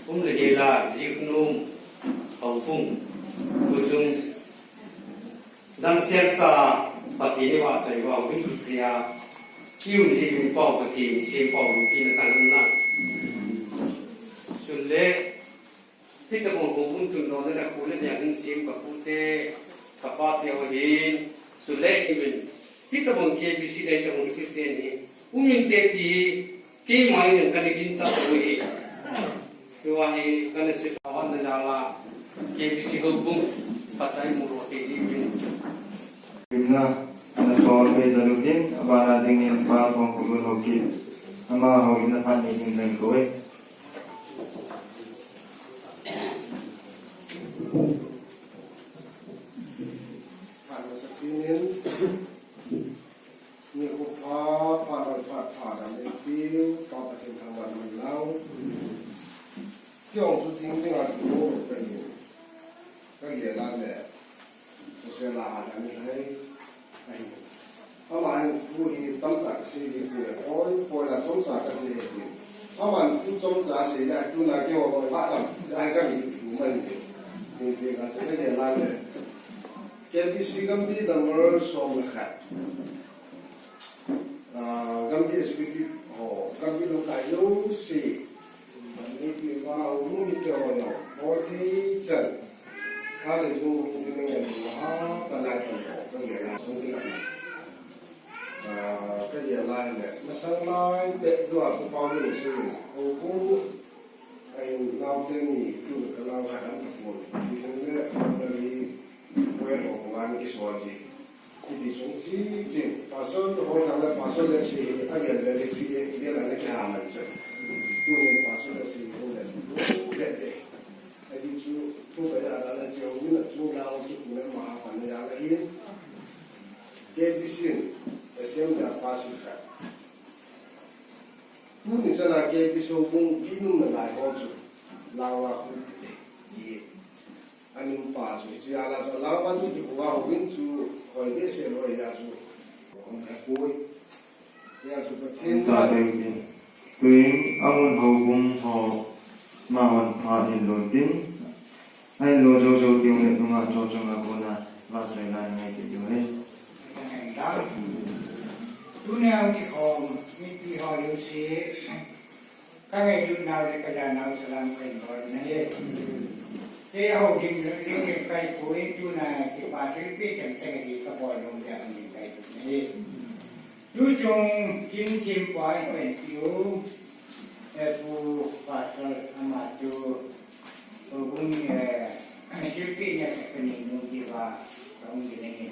Um le hela, jiknum, houbung, khosung, dang siamsa, Pathen i vahchoi uva, houin kipia, i um jeh in Pau Pathen, i sem Pau lungpi na sang na. Chule, Hitabang houbung chungnung na khu le dia hin sem ka pu te, ka pa te ho hin, sulei ni min. Hitabang K B C dei tabang Christian hi. Umin te ti, keima hin ka ni gin cha pu hi. Tua hi ka na se pa wan na jala, K B C houbung, patai mu lo te di min. Limna, na sol pe da lutin, abana dingin pa kong ku lu ho ki. Ama ho ina pa ni hin dang ko e. Phat masa pinin, nikho pha, phat loi phat pha dan le piu, Pa Pathen thangvah man lang. Kei jong chu jing jing a kihou lou kahin, ka gel a le, Social a dan le, ahi. Aman thu hi tamtah sei hi, poi, poi la chomcha kasei hi. Aman thu chomcha sei le, tuna keiho loi va dam, ahi kami thu man hi. Ni te ka sei le la le. K B C Gambih number som le khat. Ah, Gambih executive ho, Gambih lamkai jouse. Ban neipi uva houbung mite ho jong, bol thei chan. Kale jong hung ding ngen ha, ka lai tan ho, ka gel a, sung ding a. Ah, ka gel a le, masang lai pet dua, ka pa min sin, houbung, ahin nau te ni, tu ka nau khat an ka phone. Ti le, ka le, poi ho, wan ki so ji. Hiti chung chi chi, pastor to hol thang le pastor le chi, a gel le chi, gel le ki ha man che. Tu le pastor le chi, hol le chi, tu le le. Hiti chu, tu ka ya la le chi, hol le chu la hol chi, tu le ma ha pa le ya le hi. K B C in, S M da pa si kha. Tuni chana K B C houbung, ki num na lai ho chu, la la ku ti. Anupa chu, hiche a la chu, alangpa chu, kipua hovin chu, hoi behseh lou ahi a chu. Hom ka poi. Hia chu Pathen ta ding tin. Tuin, amun houbung ho, mahon pha in lon tin. Ahin lo jou jou tin le nunga cho chunga kona, vahchoi la ngai kit diu ahi. Tunia kikhom, mipi ho jouse. Ka ngailutnau le ka jannau salam kahin bol nahi. Kei houlim lungding kaipoi, tuna kipa thilpeh chengcheng hi kabol nom jeh a lungding kaipoi nahi. Tuchung kin thempu a ipanpiu, eh, Pu Pastor ama chu, houbung, eh, thilpeh na kanei nom jeh uva, kahung ding nahi.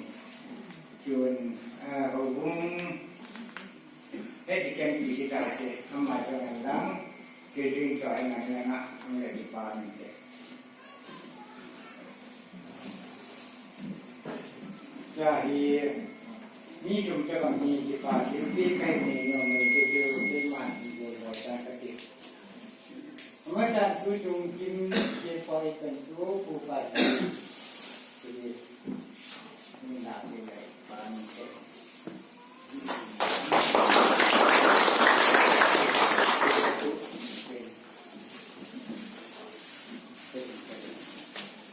Chun, eh, houbung, Hiti ken pi hita te, ama jong alang, kei jong chu ahi nang nang a, ang le kipa min te. Cha hi, mi jong cha bang ni kipa, kei pi kai ni no me te kei ma ni bo bo ta ka te. Ama cha tu jong kim, kei pa ipanpiu, pu pa. Kei ni na kei le pa ni te.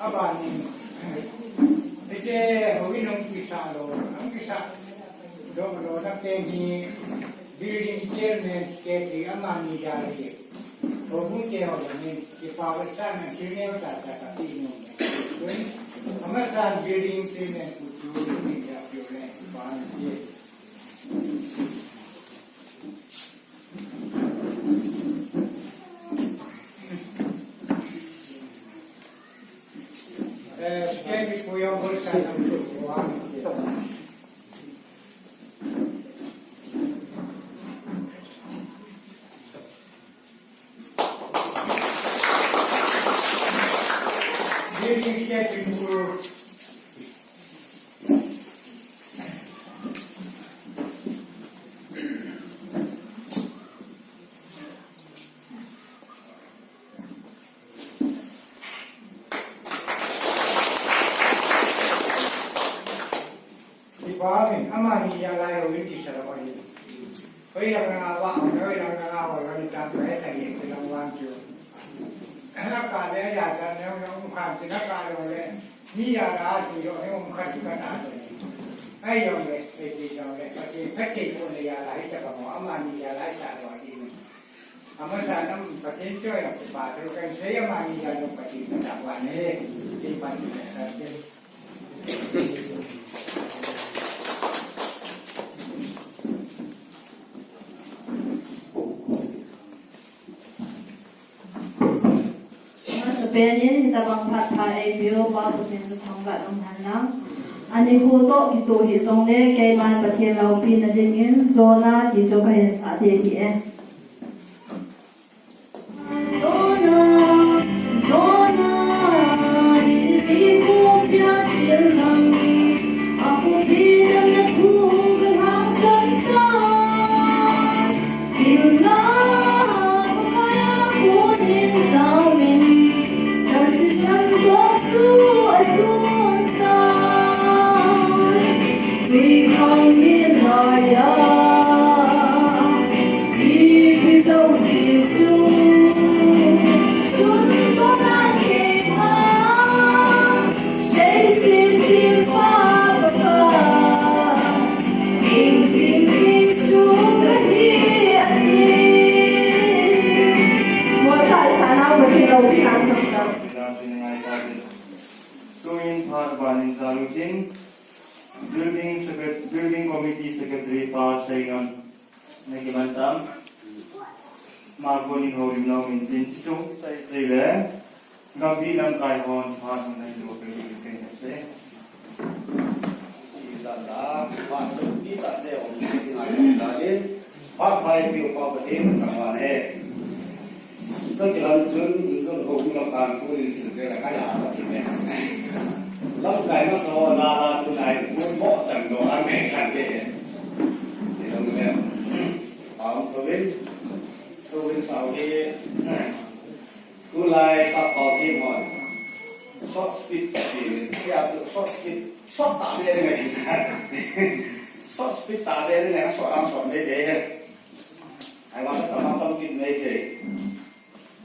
Abanin, hiche houin hung kisah lou, hung kisah lou, lou na pen hi building chairman, secretary, amani jari. Houbung te ho jong in, kipa ve chan na thil neo tah tah kape nom e. Amasan building chairman pu chu min ja pio le, kipa ve. Eh, secretary pu jong bol sa na pu chu. Kipa min, amani jeh a lai houin kisa lou ahi. Hoilang lang a vah, hoilang lang a hol, hoilang lang a hol, hoilang lang a hol. Akah le, ajachat le, um khan tin akah le, mi jeh a asei lou, um khan tin kata le. Ahi jong le, ahi jong le, Pathen, Pathen kon le jeh a, hitabang ho, amani jeh a, sa lou ahi. Amasan a Pathen chu a kipa thu kan sei, amani jal u Pathen ka thangvah e. Kei Pathen ka thangvah e. Amasapen in hitabang phat pha eipeu Pa Pathen chu thangvah um hen lang. Anikho toh kitoh hih jongle keiman Pathen loupina dingin Jonah ti chu kahin sah ding ahi e. Tuin phat ban in Zalutin, Building Secret-, Building Committee Secretary Pa Seingam, na kiman tam. Ma konin houlim nau min tin chi chung sai sai le. Gambih lamkai hon phat hon na lo pe ni ken se. Ila la, phat ni ta te hon ni na Zalin. Phat pai piu Pa Pathen ka thangvah e. Tun kilam chun, tun ko kum la kan ko ni sin te la ka ya sa ti me. Lamkai masa ho la la tu nai ko mo chan do an me kan ke. Ti lam le. Pa um to win. To win sao he. Tulai sap pau thim hon. Short speech ti, ya, short speech, short ta be ding ahi. Short speech ta be ding ahi, short ang short mei thei. Ahivang chun tam tam speech mei thei.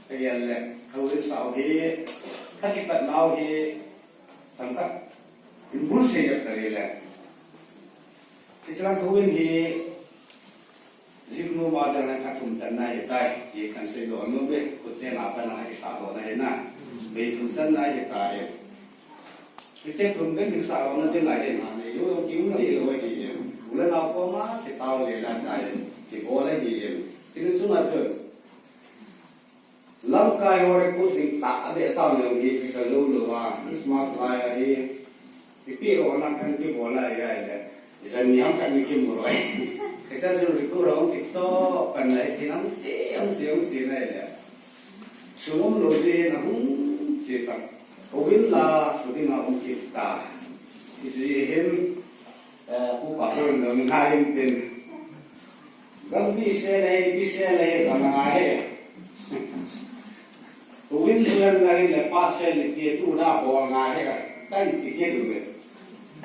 Ahile, houin sao hi, kakipat nau hi, tam tak. In bul sei jep ta le. Hiche lang houin hi, Jiknu ma dang khat thum channa ahitai, ti kan seidoh nom e, kut le na pa na hi seidoh na hi na. Bei thum channa ahitai. Hiche thum ben ding seidoh na ding lai hi na, nei yo yo kiu ti lo hi e. U le nao koma kitao le la tai, kibol le hi e. Tin chunga chun. Lamkai ho recruit ding tah a beh chang jong hi, ka jou lou a, Christmas lai a hi, ipi lou na kan kibol lai a hi le, jan ni ham kan kimu lou. Ka cha jong recruit hung kichoh pan lai, kinam che, am che, am che lai le. Sum um lou jeh in ahung che ta. Houin la, houin a um kit ta. Hijeh hin, Eh, Pu Pastor in ngai in tin. Gam pi se le, pi se le, ka na ngai he. Tu win tu yan ngai le pa se le ki tu na bo ngai he ka. Kan ti ke du we.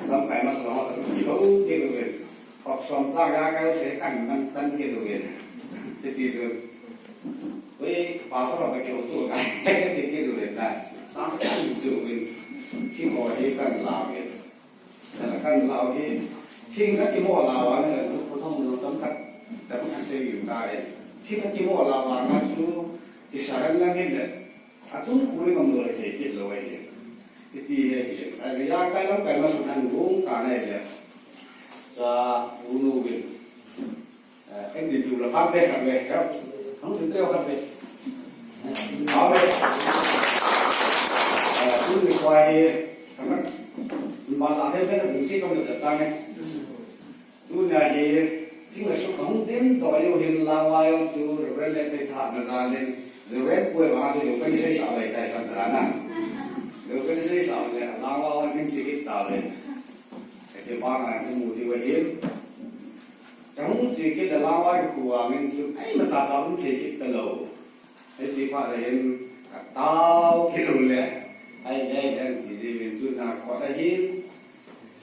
Lam kai mas la ma ta ki ho ke du we. Pap som sa ga ka se kan man tan ke du we. Ti ti du. We Pastor ba ke ho tu na. Ti ke du we na. Sa kan su we. Ti ho he kan la we. Kan lau hi, thing ka kimo lau a, na lu ko thong lu tam khat, tam khat sei yu ka e. Thing ka kimo lau a, nga chu, ki sa han lang hin le. A chung khu ri ngam lo le thei kit lo e. Ki ti he ki. A le ya kai lam kai ma su han gung ka na e le. Sa u nu win. Eh, kan din tu la khat ve, khat ve, ya. Hung din tu khat ve. Khat ve. Eh, tu ni kwa hi, kan ma la he ve, ni si kong de ta ne. Tu na hi, thing la su hung din to yo hin la wa yo tu, Reverend le se tha na da le. Reverend ko wa tu yo kan se sa bai tai san tra na. Yo kan se sa le la wa wa min ti ki ta le. Ka che ba na ni mu di wa hin. Ka hung che kit le lang a kikhu vangin chu, ai, imacha cha hung thei kit talou. Hiti phat le hin, ka tao kit u le. Ai, ai, ai, ti ji vin tu na kot a hin.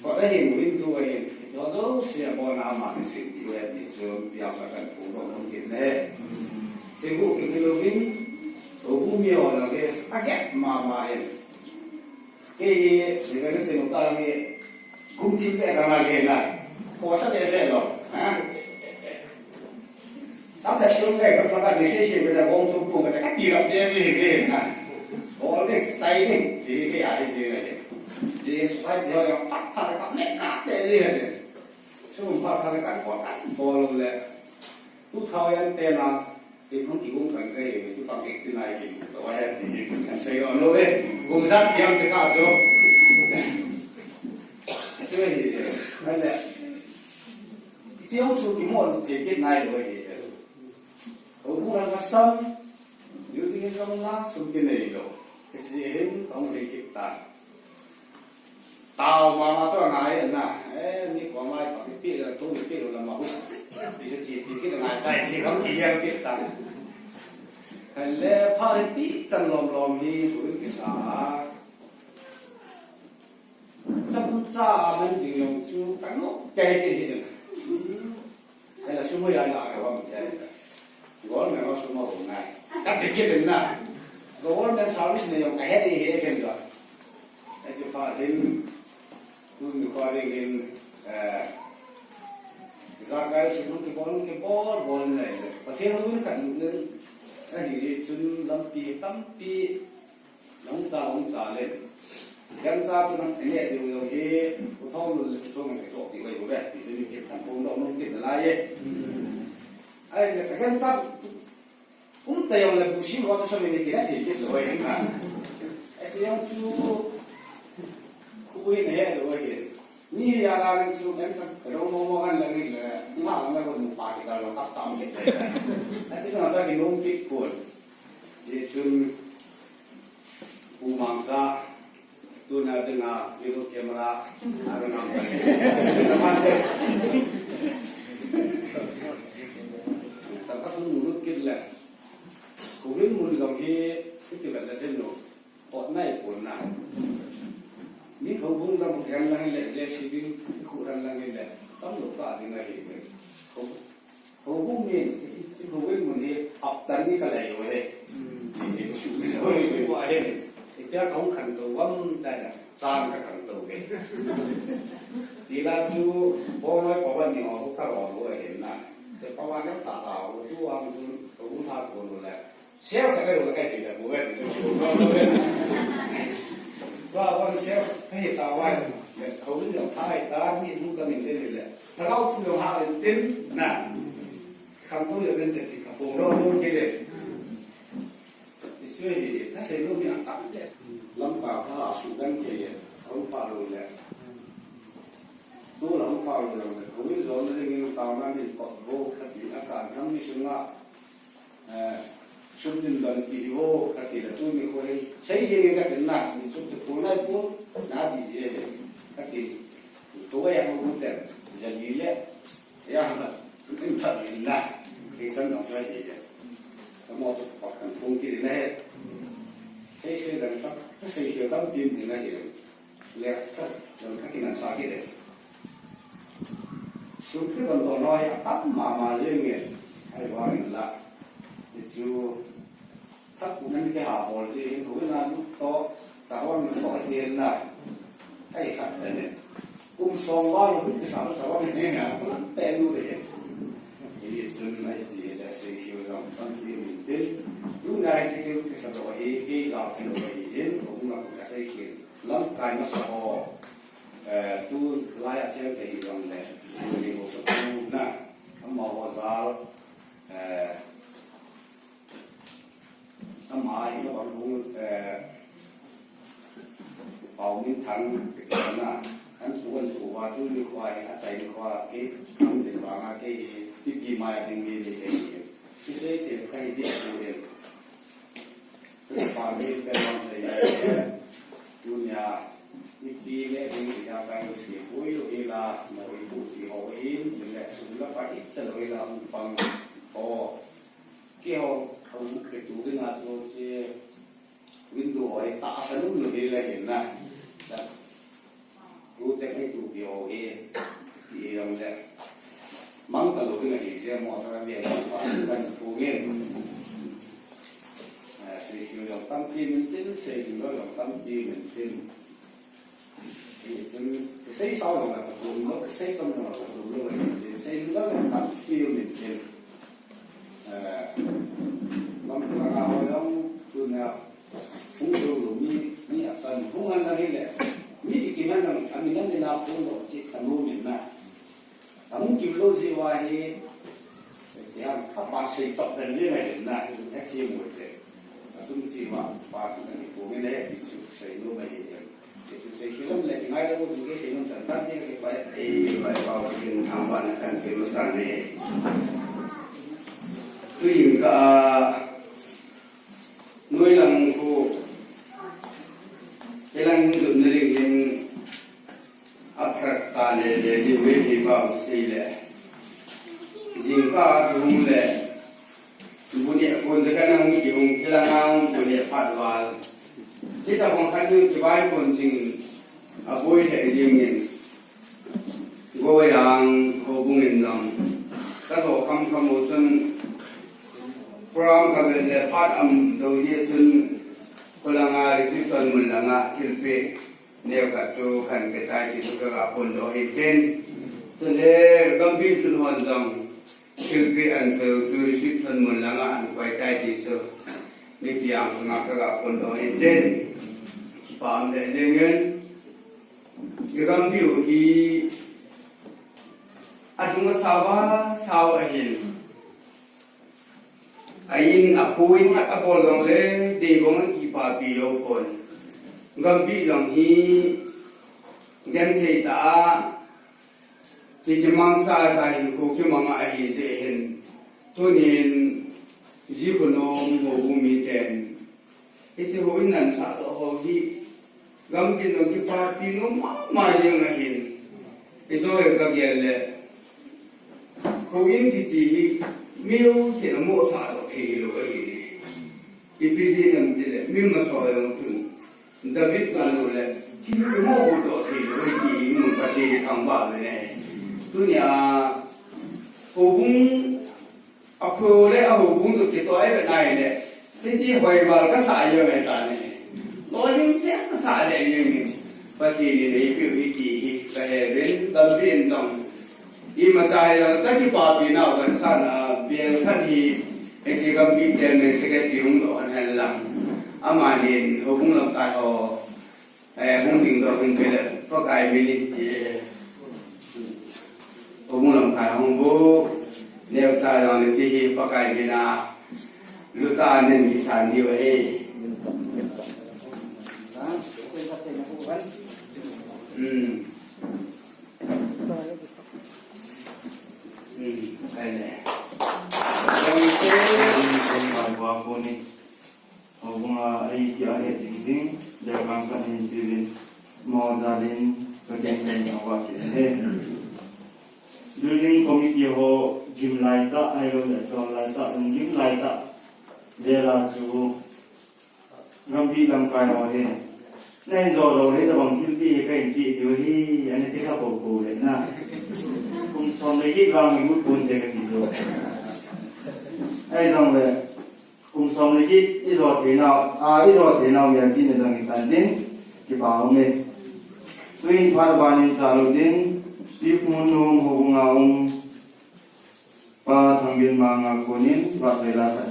Kot a hin, window a hin. Kito jouse a bon a ama kisin ti u e ti chu, piang sa kan pu ro hung kit le. Sibu kit lou vin, to bu mi o la ve, a get ma ma hin. Kei hi, ni ka se mo ta ni, kum thim ve ka na ke na. Ko sa ve se lo. Ha? Tam da chung ngai ka pha ka ni se se ka da gong chung pung ka da ka ti rap de ni ni na. Ol ni, chai ni, ti ti a ni ni. Ti society ho ya pat pat ka me ka te ni ni. Sum pat pat ka ko ka bol le. Tu thao yan te na. Ti phung ki gong kan kai ni tu tam ek ti nai ki. To wa ya ti ni kan sei o no ve. Gong san siam se ka jo. Se ni. Ai le. Ti hung chu ki mo lu te ki nai lo ve. Houbung a kasam, building in jong la, sum kinei lou. Hiche hin, kahung lei kit tan. Tao mama chu angai na, eh, mi koma ipi pi la, tu ipi la ma hu. Hiche chu ipi kit angai tai, ti kahung kigel kit tan. Ahile, phat hi ti chan lom lom hi, tu in kisa a. Chapang cha a man ding jong chu, ka nom kei kei hi. Ahile sum hoi a la ka bang te. Government a sum a hung nai. Ka ti kit in na. Government service nei jong ka he ding he ken jo. Ahi chu phat hin. Tuni kho ding hin, eh, ijakai sum kibol, kibol, bol nai le. Pathen houin khat in, ahi chun lampi tampi Nong cha, nong cha le. Yang cha tu nang ene diu jong hi, u thong lu le tu nang ke chok ti wai u le. Ti tu ni ke kan pum dong nong ti la ye. Ai le ka yang cha, um ta jong le bu shi mo tu sa ni ke na ti ti lo wai na. Ai chu yang chu, khu wai ne lo wai. Ni ya la ni chu kan sa ka dong mo mo kan la ni le, ma la ko mu pa ki da lo kap tam ke. Ai chu na sa ki nong ti ko. Ti chun Pu Mangsa, tuna dinga video camera, a dinga. Naman de. Tangka tu mulut kit le. Kuvin mun jong hi, kiti ba la den no. Ot nai pon na. Ni houbung da bu yan lang le, je si din, khu ran lang le. Tam lo pa dinga hi. Houbung Houbung ni, houbung mun hi hapta ni ka lei u ahi. Ni, ni, ni, ni, ni, ni, wa ahi. Ipi a kahung khantou vang tai na, chan ka khantou ve. Ti la chu, Bongloi pawan ni ho ka ro u ahi na. Che pawan ni ta ta u, tu ang sun, houbung tha ko u le. Sel ka lo ka ti sa ko ve, ti sa ko ve. Ba wan sel, ka hi ta wa. Houbung ni tha ta ni, hung ka min te ni le. Thagau thu jong ha in tin na. Khantou jong in tin ti kha pong lo lo kit le. Ti sui hi, na sei lo mi a tam le. Lamka pha a su dan ke le. Hung pha lo le. Tu lam pha lo le. Hung in zon le ngin tao na min kot bo kha ti a ka nam mi sung a. Eh, sum din don pi hi vo, ka ti le tuni kho hi. Sei jeng e ka ti na, ni sum te pul nai pul, na ti je he. Ka ti, ko ya mo ten, ja li le. Ya na, in ta ni na. Ke chan dong sa ye. Ka mo tu pa kan pung ki na he. Sei sei dan ta, sei sei dan pin ni na he. Le, ka, ka, ka kinan sa kit e. Sum kidon don noi, a tam mama jeng e. Ahivangin la. Hichu, thak ku nan ke ha bol ji, hin hu na lut to, sa hon to ka ti na. Ai khat ta ne. Kum som va lo, sa, sa hon ne na, ko pe lu de. Hichun ai ti le, sei kiu jong, tam ti min tin. Tuna hi ti sa do hi, ke ja ke lo hi hin, ko na ko ka sei kiu. Lamkai masa ho, eh, tu lai a cheng te hi jong le, ni ho sa tu na, amaho jal, eh, ama hi na bang hung, eh, Pau Min Thang, na, an tu an tu va tu ni khwa hi, a chai ni khwa, ke, an din va nga ke, pi pi ma ya ding ni ni ke ni. Ki sei te kai di ku de. Pami pe lam le ya. Tunia, ipi le ding ya ka si pui lo ila, mo ipu ti ho in, le sum la pa it sa lo ila, um pang ho. Ki ho, ho ke tu ding a so si window ho ta sa num lo ila hin na. Sa Ru te kai tu pi ho hi, ti hi jong le. Mang ta lo ding ahi je mo ta ve mo pa kan pu ngen. Eh, sei kiu jong tampi min tin, sei lim lo jong tampi min tin. Hichun, sei sao jong la ka tum lo, sei chom jong la ka tum lo, sei lim lo jong tampi min tin. Apa sei chap dan le ngai na, he thi mo te. Asum chi ma, pa tu ni ko nge ne, ti chu sei no mai he. Ti chu sei ki lam le, ngai le ko tu ke sei no tan tan ni ke pai. E, pai pa ko tin thang ba na kan ke mo sa ne. Tu yin ka, noi lang ko, ke lang hin lut na ring hin, Aphat ta le le ni ve hi ba u sei le. Jingkah a kihung le. Bu neh kon ja ka na hung kihung kilang a hung bu neh phat val. Hitabang khat ni kivai kon jing a boi le ding in. Go yang ho bung in dong. Ka do kam kam u chun. Program ka ve le phat am do hi chun. Ko lang a reception mun lang a thilpeh. Neo khat chu kan pe tai ti chu ka ga phondoh hin tin. Chule gampi chun hon jong thilpeh an pe u chu reception mun lang a an koi tai ti chu. Mipi ang sunga ka ga phondoh hin tin. Kipa um le le ngen. Ka gampi u hi adung a sao a sao ahin. A in a pui a bol jong le, dei bong a kipapi lou pon. Gampi jong hi, genthei tah a, ki kimang sa ta hin ko kimang a ahi jeh hin. Tunin, ji ko nom ho bu mi ten. Hiche houin nan sah doh ho hi, gampi in jong kipapi nom mama jeng ahin. Hiche hi ka gel le, houin kiti hi, mi jousen amoh sah doh thei lou ahi. Ipi jeh ham tile, mi masa jong chun, David jan lou le, thil kimoh doh thei lou ahi ti hi, mun Pathen thangvah le ne. Tunia, houbung A khu le a houbung toh kitoh a i vet nai le, hiche hoival ka sah jeng e ta ne. Lolhing seh ka sah le jeng e. Pathen in eipeh u hi ti hi ka he uvin, gampi in jong. Imacha hilou le ka kipapi nau kan sah na, bel khat hi, hiche gampi chairman secretary hung doh hen lang. Amanin houbung lamkai ho. Eh, hung ding doh hin peh le, Pakai min in, eh, houbung lamkai hung bu, neocha jong le hiche hi Pakai min a, lutah a nin kisan diu ahi. Hmm. Hmm, kai le. Houbung a ahi ti ahet ding ding, le bang kan hin pi uvin, mo dalin, ka gen kan na wa ki he. Building committee ho gim lai tah, ahilou le chol lai tah, lunggim lai tah. Vela chu, gampi lamkai ho hi. Nei jo jo hi, tabang thil ti hi ka in ti diu hi, ani ti kha ko ko le na. Kum som le get vang hi mut pon te ka ti jo. Ahi jong le, Kum som le get i jo thei nau, a, i jo thei nau hi a chi ne dang i tan din, kipa um e. Tuin phat ban in cha lou din, Pi Phunnom houbung a um, Pa Thangbin Mang a kon in, va sei la khat.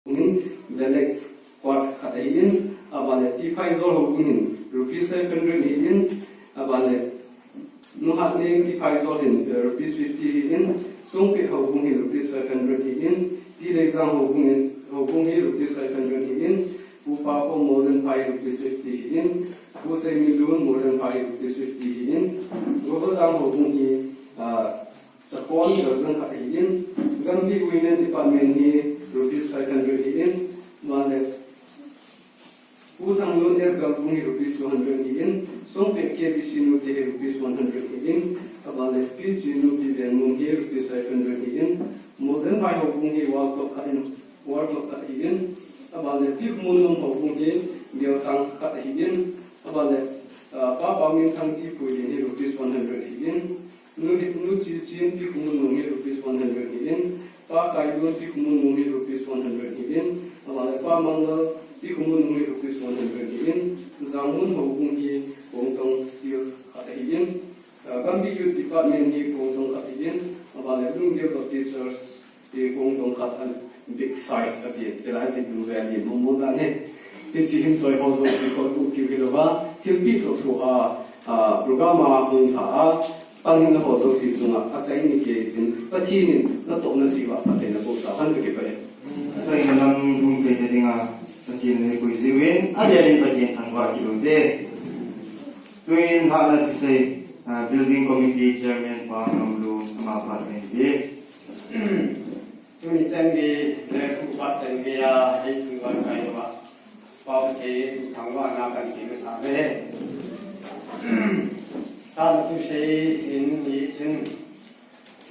Hin, Velex Squad khat ahin, aban le T. Phaijol houbung hin rupees five hundred ahin, aban le Nuhatneng T. Phaijol hin, eh, rupees fifty ahin, Songpet houbung hin rupees five hundred ahin, T. Leijang houbung hin, houbung hi rupees five hundred ahin, Pu Pakhom Molenphai rupees fifty ahin, Pu Seiminlun Molenphai rupees fifty ahin, Gohozang houbung hi, ah, Sapon Galzang khat ahin, Gambi Women Department hi rupees five hundred ahin, aban le Pu Thanglun S Galkung hi rupees two hundred ahin, Songpet K B C nu te hi rupees one hundred ahin, aban le Pi Chinu Pi Venmung hi rupees five hundred ahin, Molden Vai Houbung hi wall clock khat in, wall clock khat ahin, aban le Pi Khumulnung Houbung hi gelthang khat ahin, aban le, ah, Pa Paominthang Tipui hi rupees one hundred ahin, Nu, Nu Chi Chin Pi Khumulnung hi rupees one hundred ahin, Pa Kailun Pi Khumulnung hi rupees one hundred ahin, aban le Pa Mangal Pi Khumulnung hi rupees one hundred ahin, Jangmun Houbung hi kong tong steel khat ahin, ah, Gambi Youth Department hi kong tong khat ahin, aban le Lunggel Baptist Church hi kong tong khat a big size ahi, chulai jeh in value mong mong dan ahi. Hiche hin choi ho jouse kol u kiu hilou va, thilpeh toh thu a, a, program a hung lha a, pan hin ho jouse chunga achaina nei kei jin, Pathen in natohna jeh uva phatthei naboh tauhen, kakipah e. Achaina lam hung peh ding a, Pathen in eipui jiuvin, avel in Pathen thangvah kilou te. Tuin hatna thusei, ah, Building Committee Chairman Pa Ngamlun, ama phat nei te. Tuni chan gei le, khu phat chan gei a, hei tui van kai va. Pau sei, thangvahna kan ti masa ve. Hatna thusei in hi chun.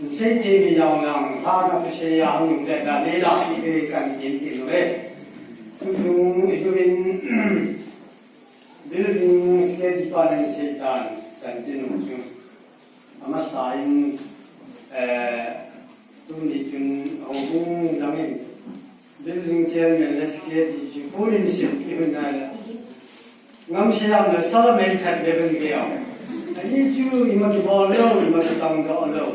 Sei thei mi jong jong, hatna thusei a hung um le, da le la ti ve kan tin tin ve. Tutu, ijuvin, building security pa len sei tan, kan tin u chu. Amasa in, eh, tuni chun houbung dang in, building chairman le secretary chu punin sim kihun na le. Ngam siam le sala mei that le ben gei a. Ani chu ima kibol lou, ima kitang doh lou.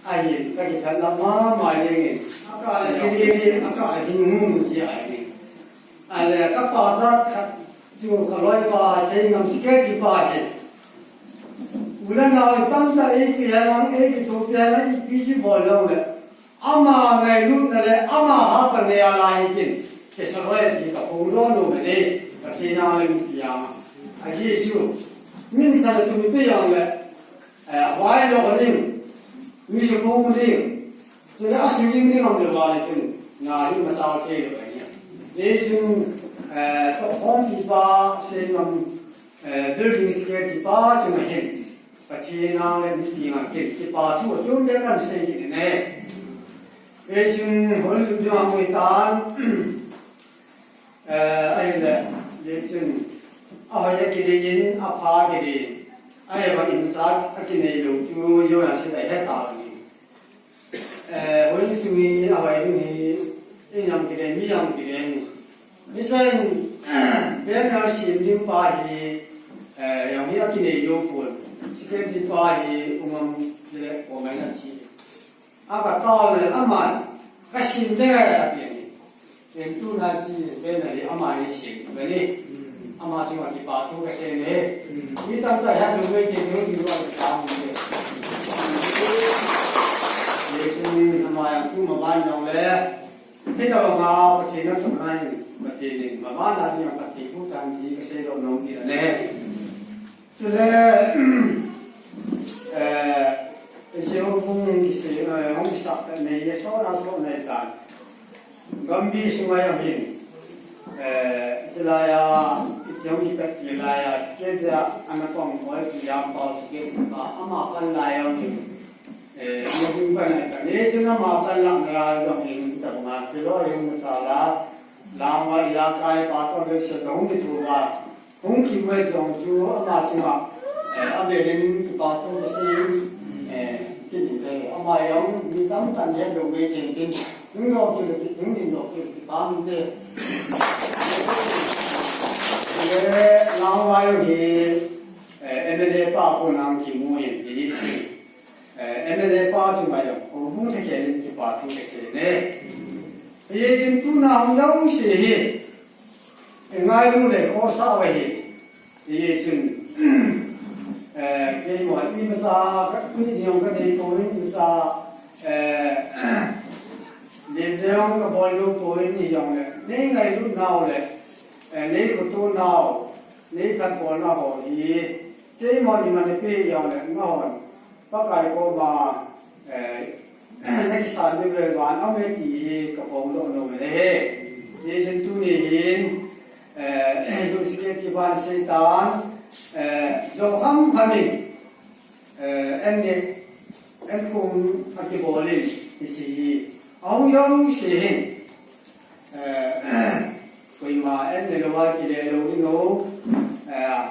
Ahi, ka kithat la mama jeng in. Aka le kini, aka le hin hung ji ahi. Ale ka pa jat khat chu ka loipa Seingam secretary pa hi. U le nao tamtah eiki helang, eiki thopi helang, ipi chi bol jong le. Ama ngailutna le, ama hapanei a lai kin. Kisa loi ti ka phongdoh nom e, Pathen a le mipi a. Ajeh chu, min sa le tumi pe jong le, eh, vai lo ning, mi se phong ning, chule a su ning ning am le va le kin, na hi ma chal thei lou ahi. Hichun, eh, tohkhompi pa, Seingam, eh, building security pa chunga hin, Pathen a le mipi a kin, kipa thu achom le kan sei kit in e. Hichun hol ju jong a mui tan, eh, ahile, hichun, ahoi akinei in, apha akinei in, ahivang in cha akinei lou chu, jo na se dai he ta ni. Eh, hoi chu mi, ahoi ni, in jong kinei, mi jong kinei ni. Hisen, banner sim ding pa hi, eh, jong hi akinei lou pon. Secretary pa hi, umam, kile, ko mai na chi. Aka tao le aman, ka sim le ati ni. Sim tu na chi, banner hi ama ni sim, beni. Ama chunga kipa thu ka sei e. Mi tamtah hi lunggel te ni, ni wa ka ni. Ye tu ama jong tu ma ban jong le. Hita banga Pathen a sum nai, Pathen in, banga na ni ang Pathen pu tan ti ka seidoh nom ti le. Chule, eh, Jehovah kung kisei, eh, hung kisah ta nei, ye so na so nei tan. Gambi sunga jong hin, eh, chulai a, jong hi ka chulai a, ke ja ana kong hoi ki jam pau ke ka ama kan lai jong hin. Eh, mo hung pa na ka ne, chuna ma pa la na jong in ta ma, ke lo jong sa la, la ma ya kai pa to le se dong ni tu ba. Hung ki mo jong chu ama chu ma. Eh, a be len ki pa to le se, eh, ki ni le, ama jong ni tam tan he lo me chen tin. Hung lo ki ki, hung ni lo ki ki pa mi te. Le, la ma yo ni, eh, M L A pa ko nang ki mo yin, ki ni. Eh, M L A pa chu mai jong, ko bu the ke len kipa thu ke se ne. Ye chun tuna hung jong se hi. Ngailu le ko sa ve hi. Ye chun, eh, ke mo ni ma sa, ka ni jong ka nei ko ni ma sa, eh, le jong ka bol lo ko ni jong le. Nei ngailu nau le, eh, nei ko tu nau, nei khat bol na ho hi. Ke mo ni ma ne pe jong le, ngahon. Pakai koma, Eh, next time ni ve van a me ti hi ka phong lo no me he. Ni sin tu ni hin, eh, lu si ke ti van Satan, eh, jo kham kham in, eh, en ni, en kum a ki bolin, ti si hi. Au yo si hin. Eh, koima en le lou a kile lou ding o. Eh,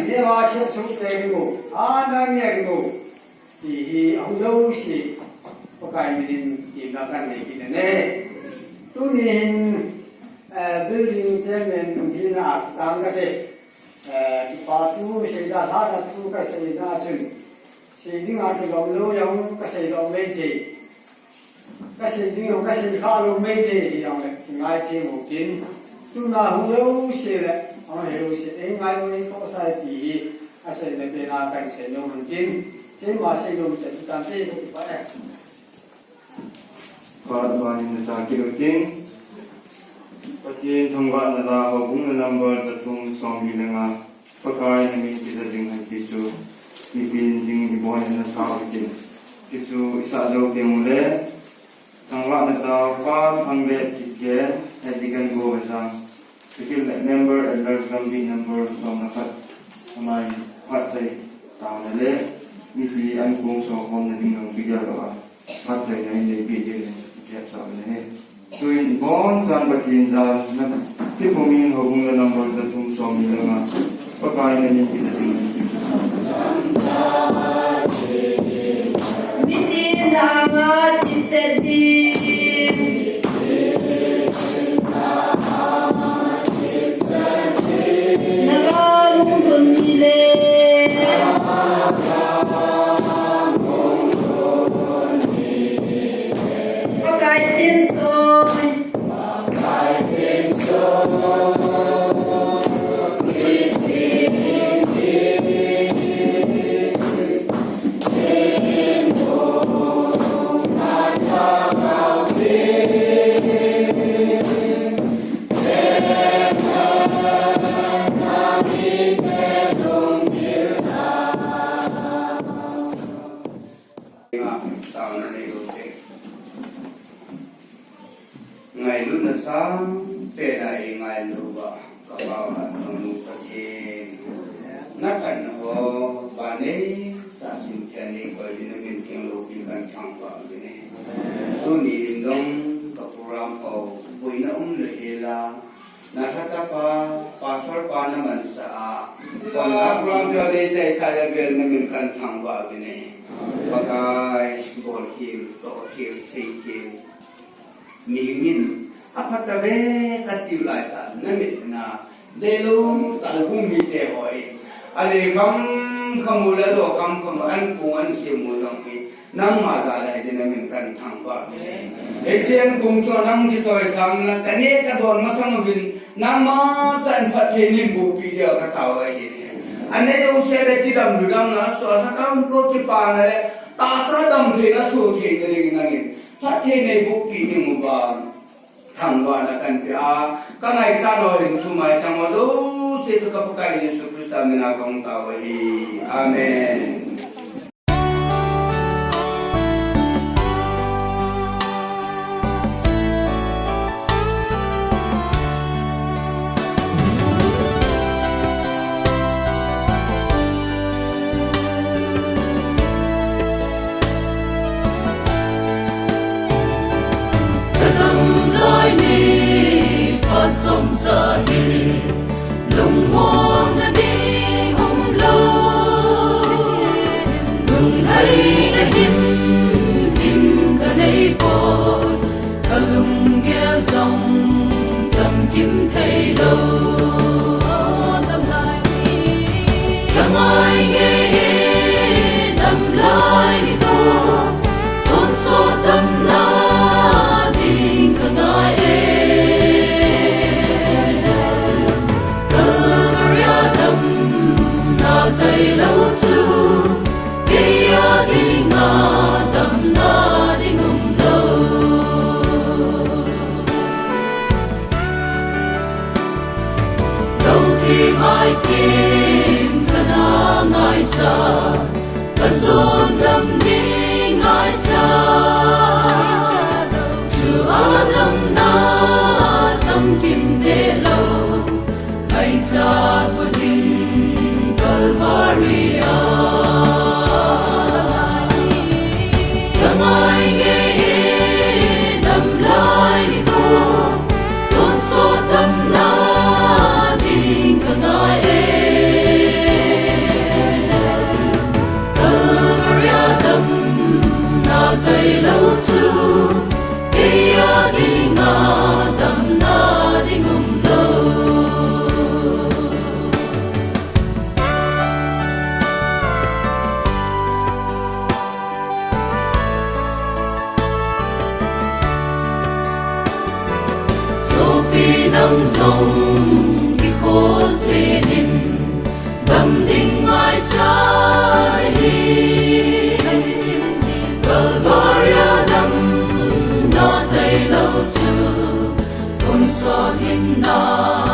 neo a siat sung pe ding o. A na nge ding o. Ti hi a hung lou si. Pakai minin ti na kan nei kit ne. Tunin, eh, building chairman hina tang ka se. Eh, kipa thu seida lhahna thu ka seina chun. Sei dinga kilom lou jong ka sei lou mai thei. Ka sei ding jong ka sei kha lou mai thei ti jong le, kingai thei mo kin. Tuna hung lou se le, ahung lou se, ei ngai lou ei ko sai ti hi, a sei le pe na kan sei lou man kin. Keima sei lou chan tan sei ko pa e. Pat ba ni na ta ki lou tin. Pathen thangvahna la houbung na number jathum som li le nga. Pakai na min kija ding han ti chu, mipin ding ibon in na sa u tin. Ti chu i sa jou teng u le, thangvahna taupa Thanglet Kipgen, Head Deacon Govajang, Second Member Elder Zambi number som le khat, amai phatthei taona le, mipi an kong so hom na ding jong kigel lou a. Phattheina in neipi ding in kihet sah u ahi. Tuin ibon chan Pathen jal na kipumin houbung le number jathum som li le nga. Pakai na min kija ding. Mitin danga chichet ding. Ngailutna sangpen a eingailu uva, ka Pa, ka Nu Pathen. Na phatna ho, vannei tah a simthiah nei koi ding na min keng loupi kan thangvah uve. Tuni hin jong ka program ho, boina um lou hel a, na lhacha pa, pastor pa na manchah a, kon a program chu a dei sai sai a vel na min kan thangvah uve. Pakai, bolkhel, tohkhel, seikhen. Mihing in, aphat tave kati u laitah, na mitna, deilou tah hung mite ho in. A dei kham kham u le, ajo kham kham u, an kong an sem u jong hi. Nangma jal a hi ding na min kan thangvah uve. Hiche an kong chu nang kichoisang na, ka neh ka don masang uvin, nangma tah in phatthei nei bohpi dia ka taona ahi. Anei jouse le kidam ludam na, so lhakam ko kipana le, tahsa damtheina soh theina ding nangin phatthei nei bohpi ding uva thangvahna kan pe a, ka ngaichat ho hin thumai chang ho jouse chu ka Pakai Jesu Christa mina kong tao ahi. Amen. Kadam lai ni phat chomcha hi lungmonna ding umlou. Lunglhaina himhim kanei poi, kalunggel jong chamkim theilou. Damlai ni. Kangai nge e, damlai ni ko, tonsot damna ding kangai e. Kalvari a damna tailou chu, kei a dinga damna ding umlou. Lou thim ai thim kana ngaicha, ka jon dam ni. Zong kikhol chenin dam ding ngaicha hi. Kalvaria damna tailou chu tonsot hinna